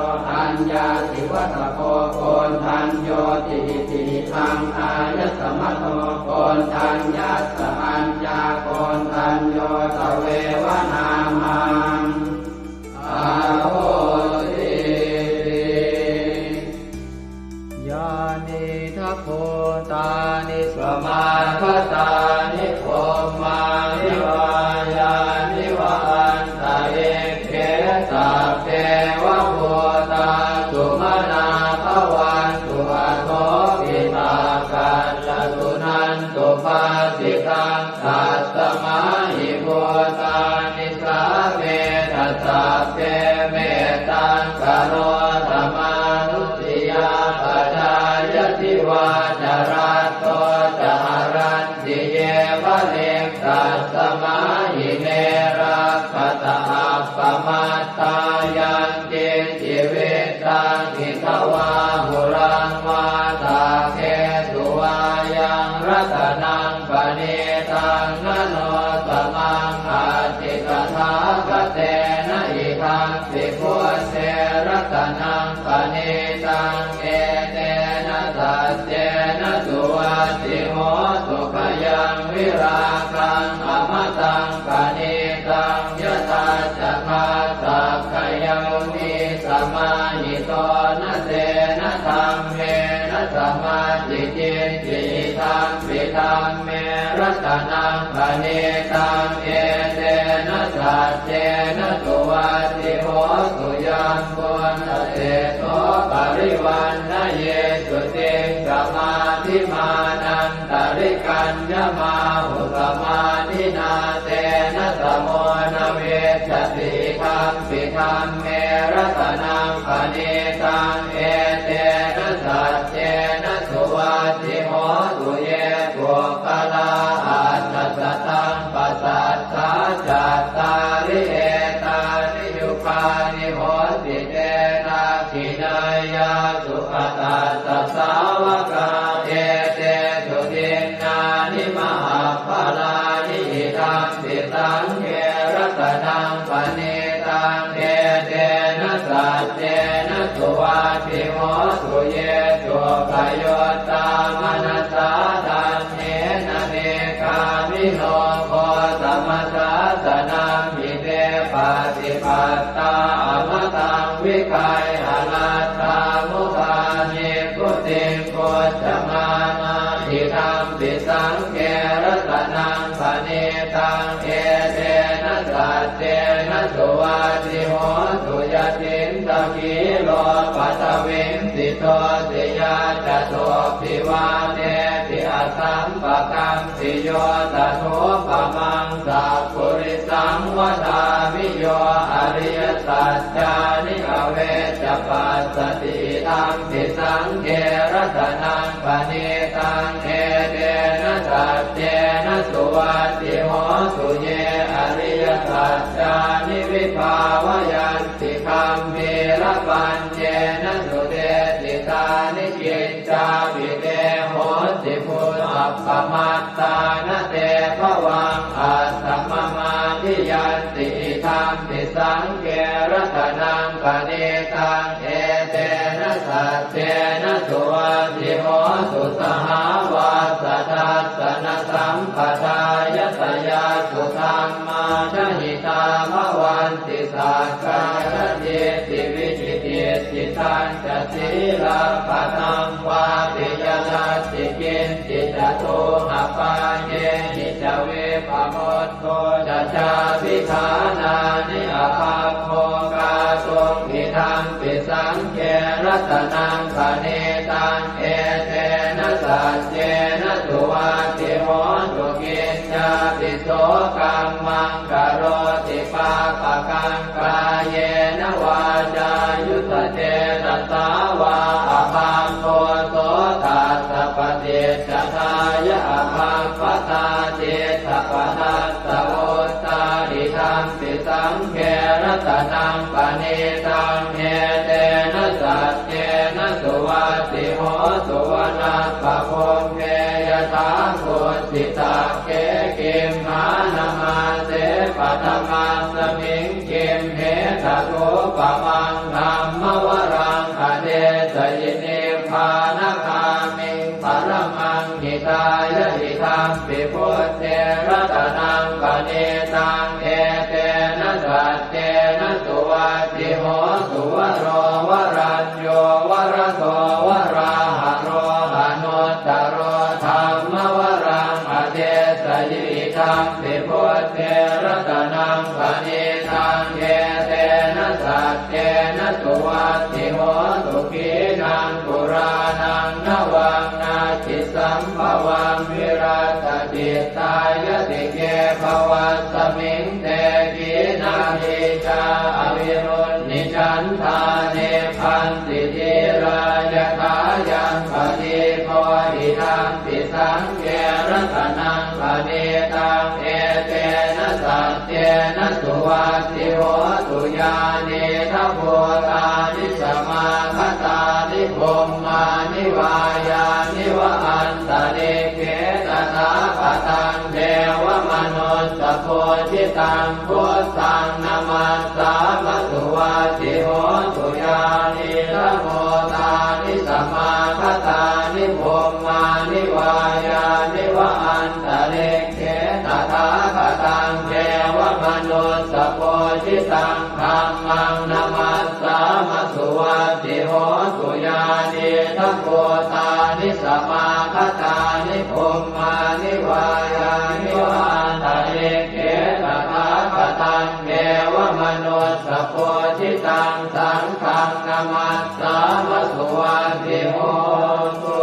aññāsi vata bho Koṇḍaññoti. Itihidaṃ āyasmato Koṇḍaññassa aññākoṇḍañño tveva nāmaṃ ahosīti. Yānīdha bhūtāni samāgatāni bhummāni vā yāni va antalikkhe, sabbeva bhūtā sumanā bhavantu, athopi sakkacca suṇantu bhāsitaṃ. Tasmā hi bhūtā nisāmetha sabbe, mettaṃ karotha mānusiyā pajāya, divā ca ratto ca haranti ye baliṃ, tasmā hi ne rakkhatha appamattā. Yaṃ kiñci vittaṃ idha vā huraṃ vā, saggesu vā yaṃ ratanaṃ paṇītaṃ, na no samaṃ atthi tathāgatena, idampi buddhe ratanaṃ paṇītaṃ, etena saccena suvatthi hotu. Khayaṃ virāgaṃ amataṃ paṇītaṃ, yadajjhagā sakyamunī samāhito, na tena dhammena samatthi kiñci, idampi dhamme ratanaṃ paṇītaṃ, etena saccena suvatthi hotu. Yambuddhaseṭṭho parivaṇṇayī suciṃ, samādhimānan tarikaññamāhu, samādhinā tena samo na vijjati, idampi dhamme ratanaṃ paṇītaṃ, etena saccena suvatthi hotu. Ye puggalā aṭṭha sataṃ pasatthā, cattāri etāni yugāni honti, te dakkhiṇeyyā sugatassa sāvakā, etesu dinnāni mahapphalāni, idampi saṅghe ratanaṃ paṇītaṃ, etena saccena suvatthi hotu. Ye suppayuttā manasā daḷhena, nikkāmino Aladdhā mudhā nibbutiṃ bhuñjamānā idampi saṅghe ratanaṃ paṇītaṃ etena saccena suvatthi hotu. Yathindagīro paṭhaviṃ sito siyā catubbhi vātebhi asampakampiyo tadupamaṃ sappurisaṃ vadāmi yo ariyasaccāni avecca passati idampi saṅghe ratanaṃ paṇītaṃ etena saccena suvatthi hotu. Ye ariyasaccāni vibhāvayanti gambhīrapaññena sudesitāni ciñcāpi te honti bhū appamattā na te bhavaṃ atthamamādiyanti idampi saṅghe ratanaṃ paṇītaṃ etena saccena suvatthi hotu. Sahāvassa dassanasampadāya tayassu dhammā jahitā bhavanti sakkāyadiṭṭhi vicikicchitañca sīlabbataṃ vāpi yadatthi kiñci catūhapāyehi ca vippamu tto ca cābhiṭhānāni abhabbo kātuṃ idampi saṅghe ratanaṃ paṇītaṃ etena saccena suvatthi hotu. Kiñcāpi so kammaṃ karoti pāpakaṃ kāyena vācāyuda cetasā vā abhabbo so tassa paṭicchadāya abhabbatā diṭṭhapadassa vuttā idampi saṅghe ratanaṃ paṇītaṃ etena saccena suvatthi hotu. Vanappagumbe yathā kussitagge gimhānamāse paṭhamasmiṃ gimhe tathūpamaṃ dhammavaraṃ adesayi nibbānagāmiṃ paramaṃ hitāya idampi buddhe ratanaṃ paṇītaṃ etena saccena suvatthi hotu. Varo varañño varado varāharo anuttaro dhammavaraṃ adesayi idampi buddhe ratanaṃ paṇītaṃ etena saccena suvatthi hotu. Khīṇaṃ purāṇaṃ navaṃ natthi sambhavaṃ virattacittāyatike bhavasmiṃ te khīṇabījā avirūḷhichandā nibbanti dhīrā yathāyaṃ padīpo idampi saṅghe ratanaṃ paṇītaṃ etena saccena suvatthi hotu. Yānīdha bhūtāni samāgatāni bhummāni vā yāni va antalikkhe tathāgataṃ devamanussapūjitaṃ buddhaṃ namassāma suvatthi hotu. Yānīdha bhūtāni samāgatāni bhummāni vā yāni va antalikkhe tathāgataṃ devamanussapūjitaṃ dhammaṃ namassāma suvatthi hotu. Yānīdha bhūtāni samāgatāni bhummāni vā yāni va antalikkhe tathāgataṃ devamanussapūjitaṃ saṅghaṃ namassāma suvatthi hotu.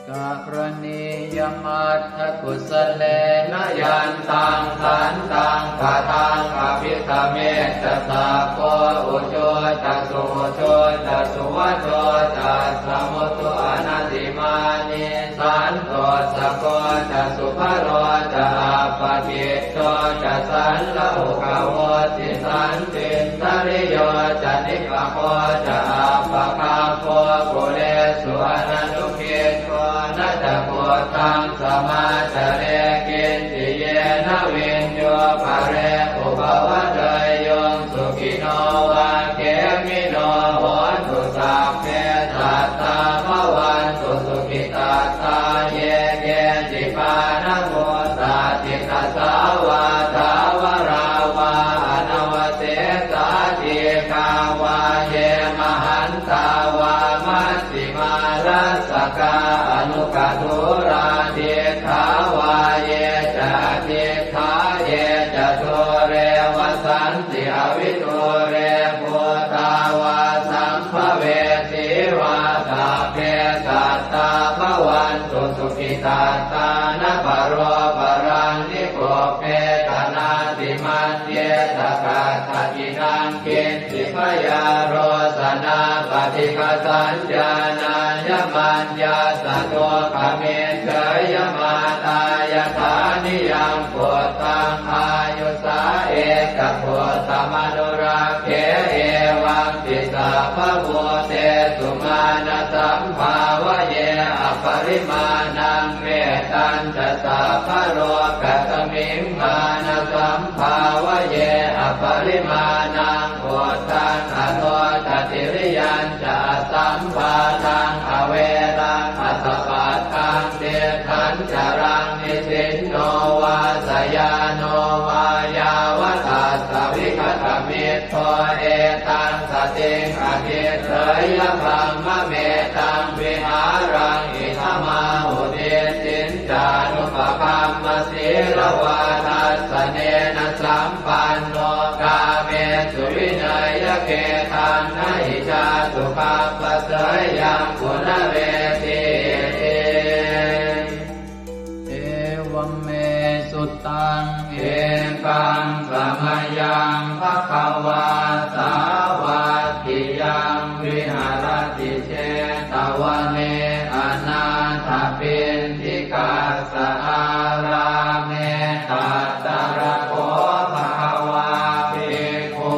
Karaṇīyamatthakusalena yantaṃ santaṃ padaṃ abhisamecca sakko ujū ca suhujū ca suvaco cassa mudu anatimānī santussako ca subharo ca appakicco ca sallahukavutti santindriyo ca nipako ca appagabbho kulesu ananu giddho. Na ca khuddaṃ samācare kiñci yena viññū pare upavadeyyuṃ. Sukhino vā khemino hontu sabbe sattā bhavantu sukhitattā. Ye keci pāṇabhūtatthi tasā vā thāvarā vā anavasesā dīghā dūre bhūtā vā sambhavesī vā, sabbe sattā bhavantu sukhitattā. Na paro paraṃ nikubbetha, nātimaññetha katthaci naṃ kiñ ci. Byārosanā paṭighasaññā, nāññamaññassa dukkhamiccheyya. Mātā yathā niyaṃ puttaṃ, āyusā ekaputtamanurakkhe, evampi sabbabhūtesu, mānasambhāvaye aparimāṇaṃ. Mettañca sabbalokasmiṃ, mānasambhāvaye aparimāṇaṃ, uddhaṃ adho ca tiriyañca, asambādhaṃ averaṃ asapattaṃ. Tiṭṭhañcaraṃ nisinno vā, sayāno vā yāvatassa vigatamiddho, etaṃ satiṃ adhiṭṭheyya, brahmametaṃ vihāraṃ idhamāhu. Diṭṭhiñcānupagamma sīlavā, dassanena sampanno, kāmesu vineyya gedhaṃ, na hi jātu gabbhaseyyaṃ punaretīti. Evaṃ me sutaṃ. Ekaṃ samayaṃ bhagavā sāvatthiyaṃ viharati jetavane anāthapiṇḍikassa ārāme. Tatra kho bhagavā bhikkhū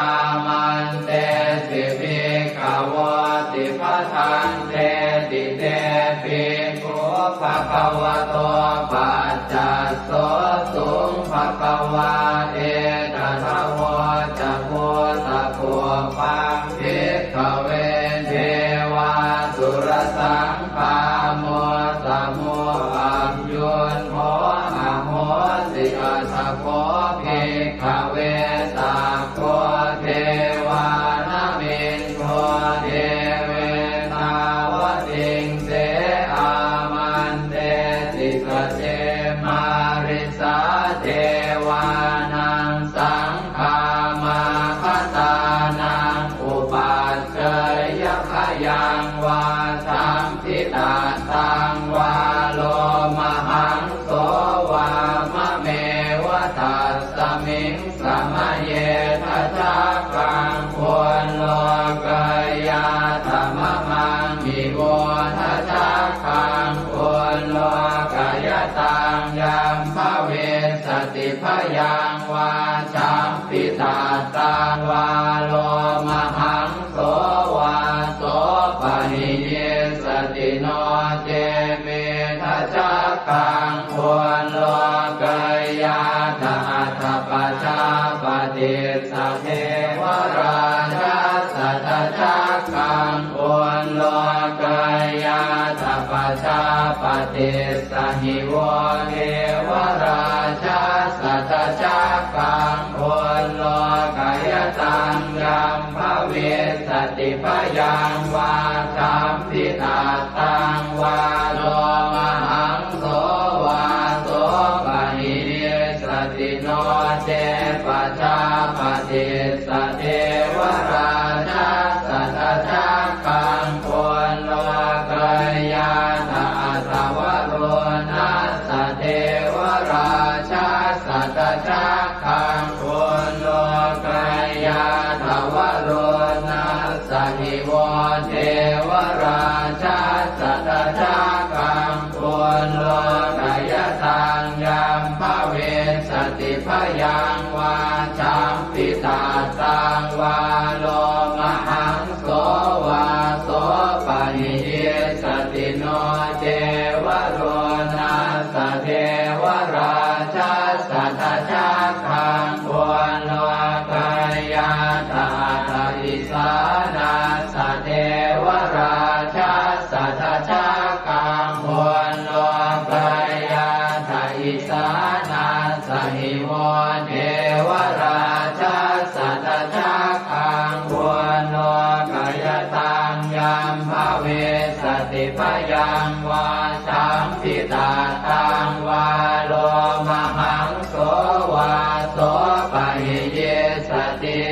āmantesi bhikkhavoti. Bhadanteti te bhikkhū bhagavato paccassosuṃ. Bhagavā etadavoca. Bhūtapubbaṃ bhikkhave devāsurasaṅgāmo, samo sambuddho ahosi. Atha kho bhikkhave sakko devānamindo devetāvatiṃse āmantesi. Sace mārisā devānaṃ saṅgāmā bhadānaṃ upajjheyya, bhayaṃ vā samphitattaṃ vā lomahaṃso vā mameva tasmiṃ samaye dhajaggaṃ ullokayātha mamaṃ ivo dhajaggaṃ ullokayataṃ yaṃ bhavissati bhayaṃ vā samphitattaṃ vā lomahaṃso vā so pahiyissati. No ce me dhajaggaṃ ullokayātha. Atha pajāpatissa devarājassa dhajaggaṃ ullokayātha. Pajāpatissa hi vo devarājassa dhajaggaṃ ullokayataṃ yaṃ bhavissati bhayaṃ vā samphitattaṃ vā lomahaṃso vā so pahiyissati. No ce pajāpatissa devarājassa dhajaggaṃ ullokayātha. Atha varuṇṇassa devarājassa dhajaggaṃ ullokayātha. Varuṇṇassa hi vo devarājassa dhajaggaṃ ullokayataṃ yaṃ bhavissati bhayaṃ vā samphitattaṃ vā lomahaṃso vā so pahiyissati. No ce varuṇṇassa devarājassa dhajaggaṃ ullokayātha. Atha isāṇassa devarājassa dhajaggaṃ ullokayātha. Isāṇassa hi vo devarājassa dhajaggaṃ ullokayataṃ yaṃ bhavissati bhayaṃ vā samphitattaṃ vā lomahaṃso vā so pahiyissati.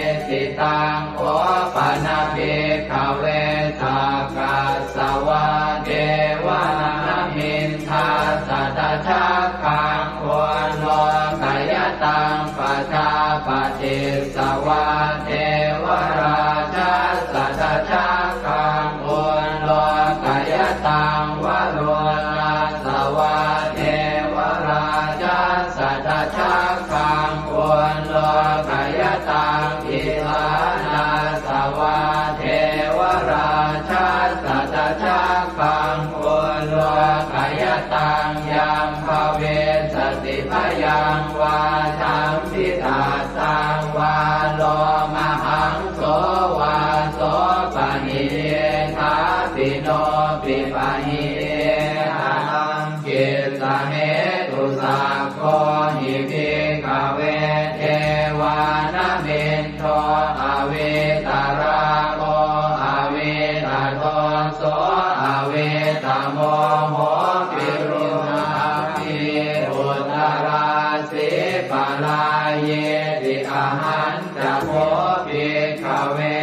jambitattaṃ vā lomahaṃso vā sopahi iddhāpi nopi pahi iddha taṃ kissa hetu. Sakko hi bhikkhave devānamin do avītarāgo avītadoso avītamoho virūḷhapī uttarāsī parāyīti. Ahañca kho bhikkhave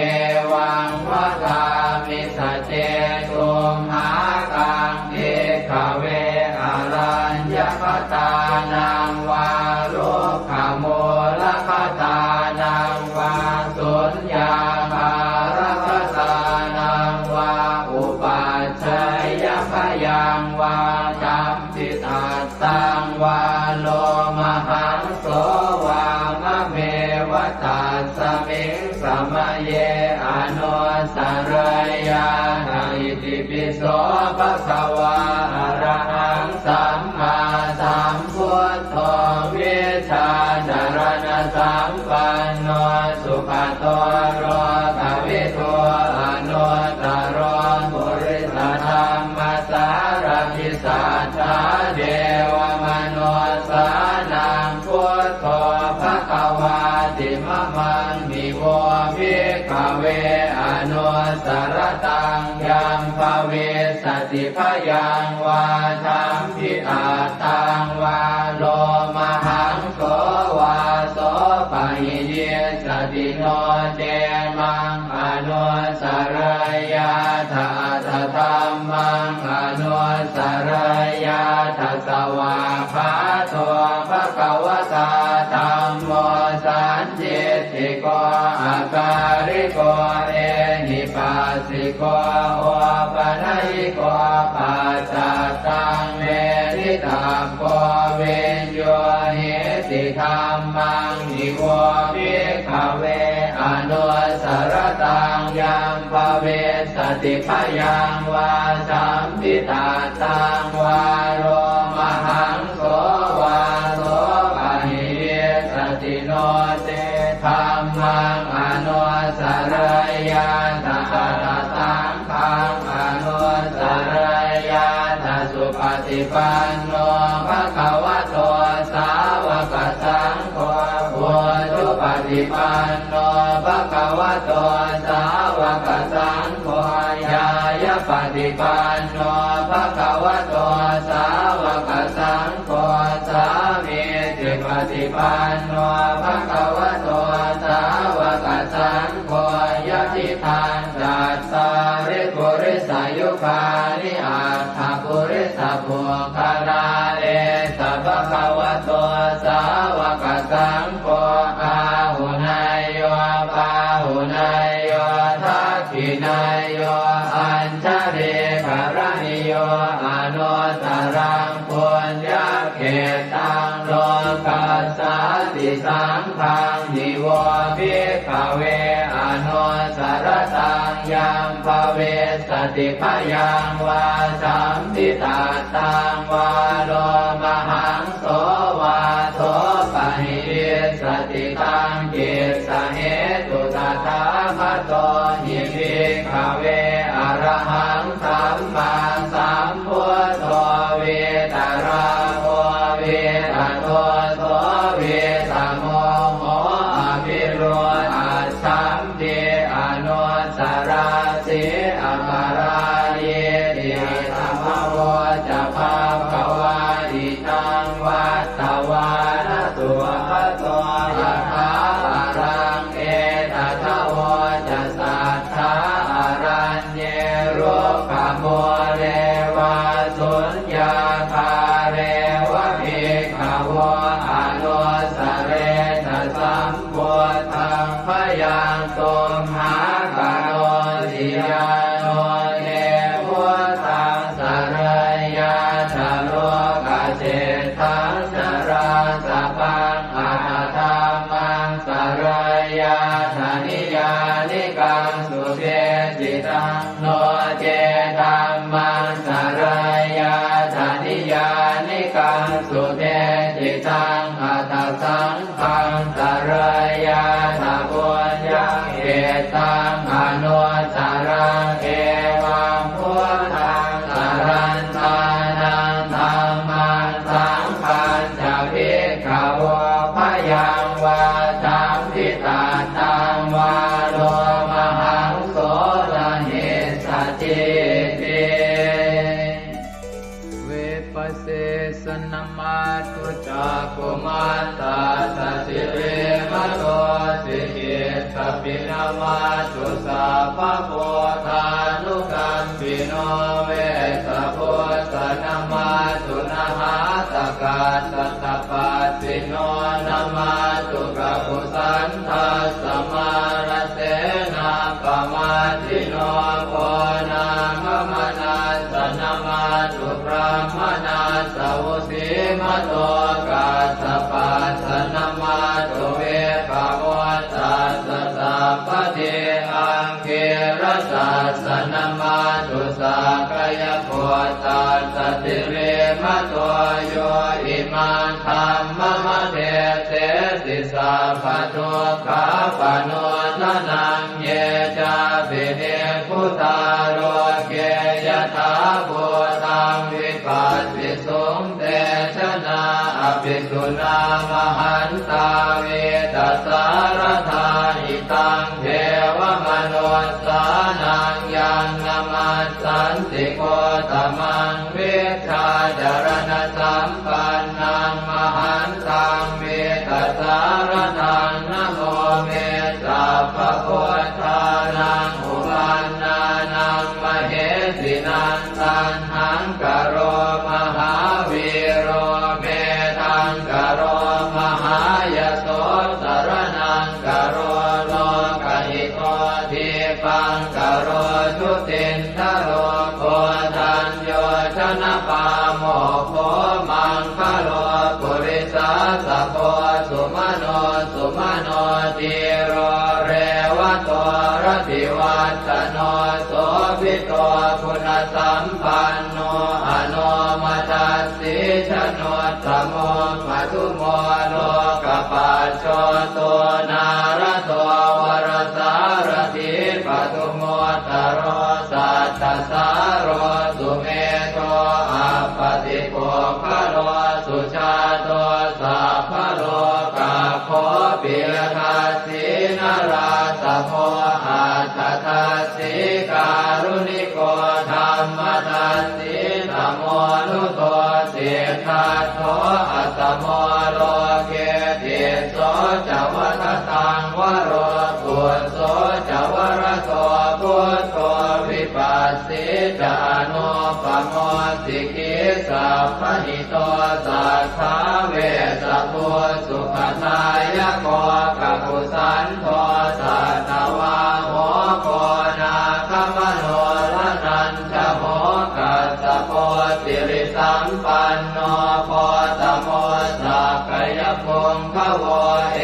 evaṃ vadāmi saccesumhākaṃ bhikkhave araññagatānaṃ vā rukkhamūlagatānaṃ vā suññāgāragatānaṃ vā upajjhāyabhayaṃ vā jambitattaṃ vā lomahaṃso vā mameva tasmiṃ samaye anussarayyātha. Itipi so bhagavā arahaṃ sammāsambuddho vijjācaraṇasampanno sugato lokavidū anuttaro purisadammasārathi satthā devamanussānaṃ buddho bhagavāti. Mamaṃ hi vo bhikkhave anussarattaṃ yaṃ bhavissati bhayaṃ vā jambitattaṃ vā lomahaṃso vā sopahi issati no ce maṃ anussarayyātha atha dhammaṃ anussarayyātha. Svākkhāto bhagavatā dhammo sandiṭṭhiko akāliko ehipassiko opanayiko paccattaṃ veditabbo viññūhīti. Dhammaṃ hi vo bhikkhave anussarattaṃ yaṃ bhavissati bhayaṃ vā jambitattaṃ vā lomahaṃso vā sopahi issati no ce dhammaṃ anussarayyātha atha saṅghaṃ anussarayyātha. Supaṭipanno bhagavato sāvakasaṅgho ujupaṭipanno bhagavato sāvakasaṅgho ñāyapaṭipanno bhagavato sāvakasaṅgho sāmīcipaṭipanno bhagavato sāvakasaṅgho yadidaṃ cattāri purisayugāni aṭṭha purisapuggalā esa bhagavato sāvakasaṅgho āhuneyyo pāhuneyyo dakkhiṇeyyo añjalikaraṇīyo anuttaraṃ puññakkhettaṃ lokassāti. Saṅghaṃ hi vo bhikkhave anussarattaṃ yaṃ bhavissati bhayaṃ vā jambitattaṃ vā lomahaṃso vā sopahi issati taṃ kissa hetu. Tathāgato hi bhikkhave arahaṃ sammāsambuddho vītarāgo vītadoso vītamoho avirūḷhaccham pi anusarāsi aparājīti. Idamavoca bhagavā idaṃ vattavāna sugato yathā araṃ etadavoca satthā araññe rukkhamūle vā suññāgāre va bhikkhavo anussaretha sam buddhaṃ bhayaṃ tumhākarosi. Yāno te buddhaṃ sarayyātha lokaseṭṭhaṃ narāsabhaṃ atha dhammaṃ sarayyātha niyyānikaṃ sudesitaṃ no ce dhammaṃ sarayyātha niyyānikaṃ sudesitaṃ taṃ anuttaraṃ. Evaṃ buddhaṃ sarantānaṃ dhammaṃ saṅghañca bhikkhavo bhayaṃ vā champi tattaṃ vā lomahaṃso na hessatīti. Vippassissa namatthu cakkhumantassa sirīmato, sikhissa pi namatthu sabbabuddhānukampino, vessabhussa namatthu nhātakassa tapassino, namatthu kakusandhassa mārasenappamaddino, konāgamanassa namatthu brāhmaṇassa vusīmato, kassapassa namatthu vippamuttassa sabbadhi, aṅgīrasassa namatthu sakyaputtassa sirīmato, yo imaṃ dhammamadesesi sabbadukkhāpanūdanaṃ. Ye cāpi nibbutā loke yathābhūtaṃ vipassisuṃ, te janā apisuṇā mahantā vītasāradā. Hitaṃ devamanussānaṃ yaṃ namassanti gotamaṃ, vijjācaraṇasampannaṃ mahantaṃ vītasāradaṃ. Namo me sabbabuddhānaṃ uppannānaṃ mahesinaṃ, taṇhaṅkaro mahāvīro medhaṅkaro mahāyaso, saraṇaṅkaro lokahito, dīpaṅkaro jutindharo, koṇḍañño janapāmokkho, maṅgalo purisāsabho, sumano sumano dhīro revato rativaḍḍhano, sobhito guṇasampanno anomadassī januttamo, madhumo lokapajjoto nārado varasārathī, padumuttaro saddasāro sumedho appaṭipuggalo, sujāto sabbalokaggo piyadassī narāsabho, atthadassī kāruṇiko dhammadassi tamonudo, siddhattho asamo loke tisso ca vadataṃ varo, phusso ca varado buddho vipassi ca anūpamo, sikhī sabbahito satthā vessabhū sukhadāyako, kakusandho satthavāho koṇāgamano raṇañjaho, kassapo sirisampanno gotamo sakyapuṅgavo,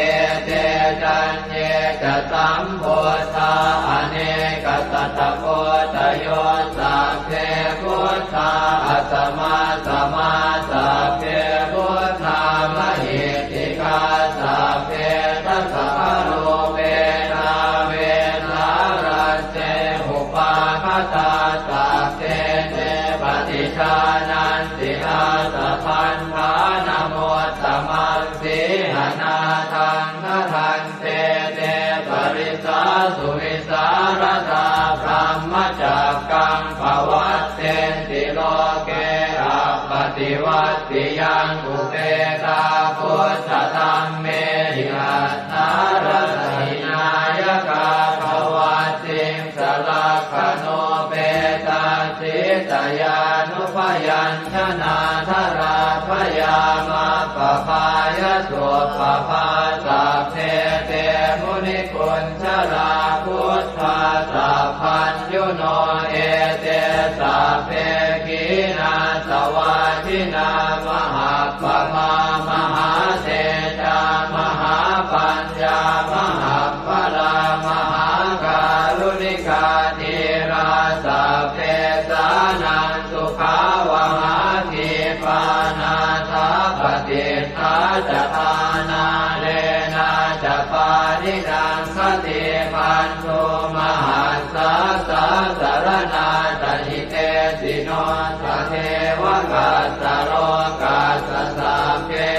ete caññe ca sambuddhā anekasatakoṭayo, sabbe buddhā asamassamā sabbe buddhā mahiddhikā, sabbe dasabalūpetā vesālā se upāgatā, sabbe te paṭijānanti ātabandhanamuttamaṃ, sīhanāthaṃ gaṇhan te te parisāsu vivīsāradā, brahmacakkaṃ pavattenti loke appaṭivattiyaṃ, upetā buddhadhammehi attarata hināyakā, dvattiṃsalakkhaṇūpetā sītyānubyañ janādharā, bhayā maggapāya supabbā, sabbe te munikuñjalā, buddhā sabbaññuno ete, sabbe khīṇāsavā jinā, mahappamā mahātejā, mahāpaññā maha balā, mahākāruṇikā dhīrā, sabbesānaṃ sukhāvahā, khīpā nāthapaṭiṭṭhā ca ṭhānā, leṇā ca pāṇinaṃ Te bandhū mahassāsā saraṇā ca hitesino, sadevakassa lokassa sabbe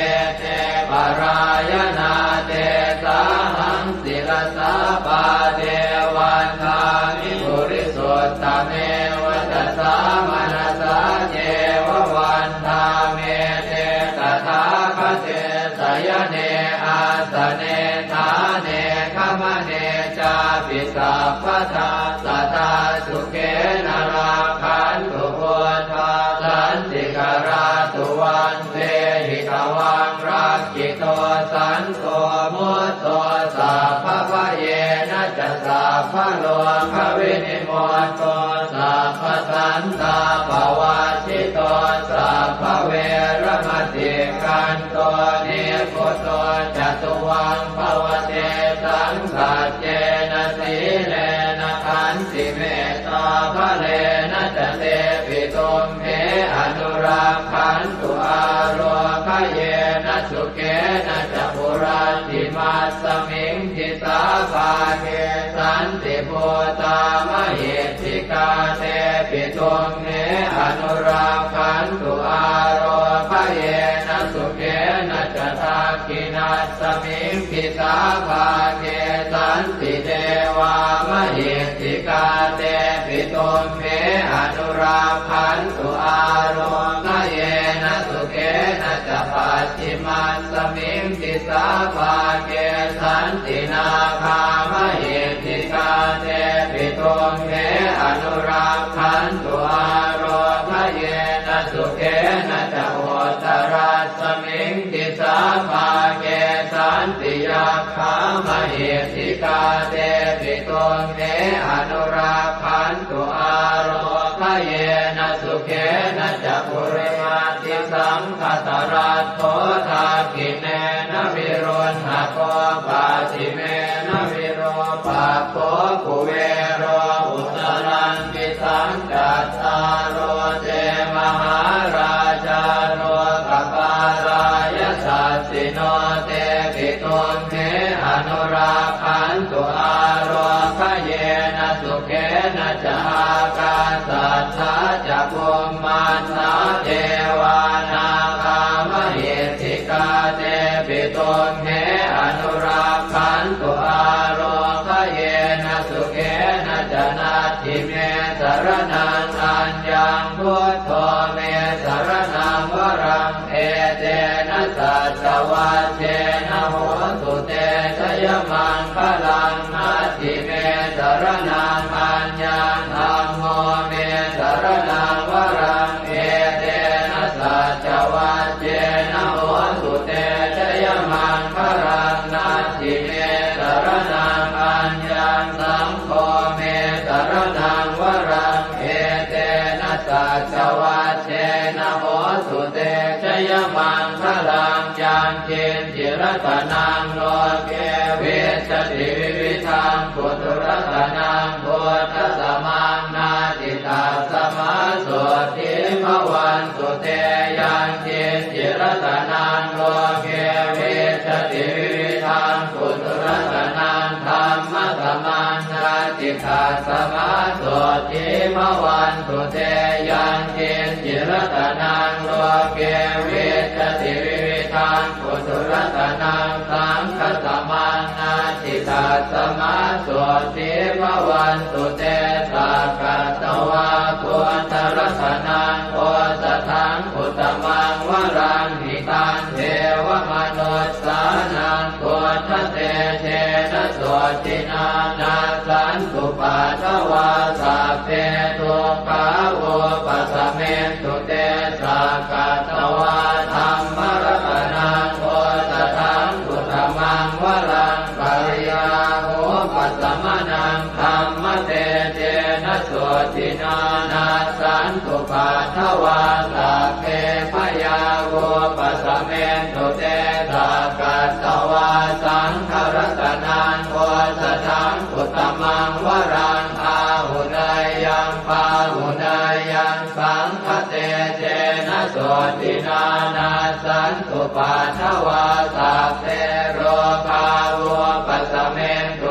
ete parāyanā, tesāhaṃ sirasā pāde vandāmi purisottame. Vacasā manasā ceva vandāmete tathāgate, sayane āsane ṭhāne gamane cāpi sabbadā, sadā sukhena rakkhantu buddhā santikarā. Tuvaṃ vehi tvaṃ rakkhito santo mutto, sabbabhayena ca sabbarogavinimutto, sabbasantāpavajjito, sabbaveramatikkanto nibbuto ca tuvaṃ bhava. Tesaṃ saccena sīlena khantimettābalena ca, tepi tumhe anurakkhantu ārogyena sukhena ca. Puratthimassa miṃ disābhāge santibhūtā mahiddhikā, tepi tumhe anurakkhantu ārogyena sukhena ca. Dakkhiṇassa miṃ disābhāge santidevā mahiddhikā, tepi tumhe anurakkhantu ārogyena sukhena ca. Pacchimassa miṃ disābhāge santi nāgā mahiddhikā, tepi tumhe anurakkhantu ārogyena sukhena ca. Uttarassa miṃ disābhāge santi yakkhā mahiddhikā, tepi tumhe anurakkhantu ārogyena sukhena ca. Purimaṃ disaṃ dhataraṭṭho dakkhiṇena viruḷhako, pacchimena virūpakkho kuvero uttaraṃ disaṃ. Cattāro te mahārājā lokapālā yasassino, tepi tumhe anurakkhantu ārogyena sukhena ca. Ākāsaṭṭhā ca bhummaṭṭhā devā nāgā mahiddhikā, tepi tumhe anurakkhantu ārogyena sukhena ca. Natthi me saraṇaṃ aññaṃ, buddho me saraṇaṃ varaṃ, etena saccavajjena hotu te jayamaṅgalaṃ. Natthi me saraṇaṃ aññaṃ, dhammo me saraṇaṃ varaṃ, etena saccavajjena hotu te jayamaṅgalaṃ. Natthi me saraṇaṃ aññaṃ, saṅgho me saraṇaṃ varaṃ, etena saccavajjena hotu te jayamaṅgalaṃ. Yaṅkiñci ratanaṃ loke vijjati vividhaṃ puthu, ratanaṃ buddhasamaṃ natthi, tasmā sotthī bhavantu te. Yaṅkiñci ratanaṃ loke vijjati vividhaṃ puthu, ratanaṃ dhammasamaṃ natthi, tasmā sotthī bhavantu te. Yaṅkiñci ratanaṃ loke vijjati vividhaṃ puthu, ratanaṃ saṅghasamaṃ natthi, tasmā sotthī bhavantu te. Sakkatvā buddharatanaṃ osathaṃ uttamaṃ varaṃ, hitaṃ devamanussānaṃ buddhatejena sotthinā, nassantupaddavā sabbe dukkhā vūpasamentu te. Sakkatvā dhammaratanaṃ osathaṃ uttamaṃ varaṃ, bhayāvūpasamanaṃ dhammatejena sotthinā, nassantupaddavā sabbe bhayā vūpasamentu te. Sakkatvā saṅgharatanaṃ osathaṃ uttamaṃ varaṃ, āhuneyyaṃ pāhuneyyaṃ saṅghatejena sotthinā, nassantupaddavā sabbe rogā vūpasamentu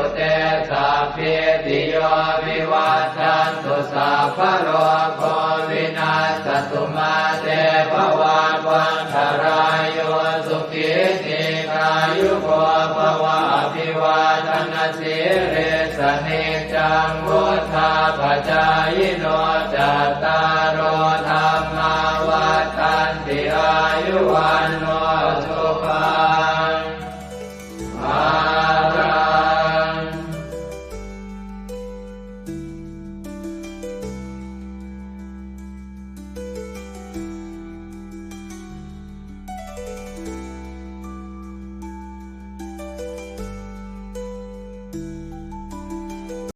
sīlissa niccaṃ vuḍḍhāpacāyino, cattāro dhammā vaḍḍhanti: āyu vaṇṇo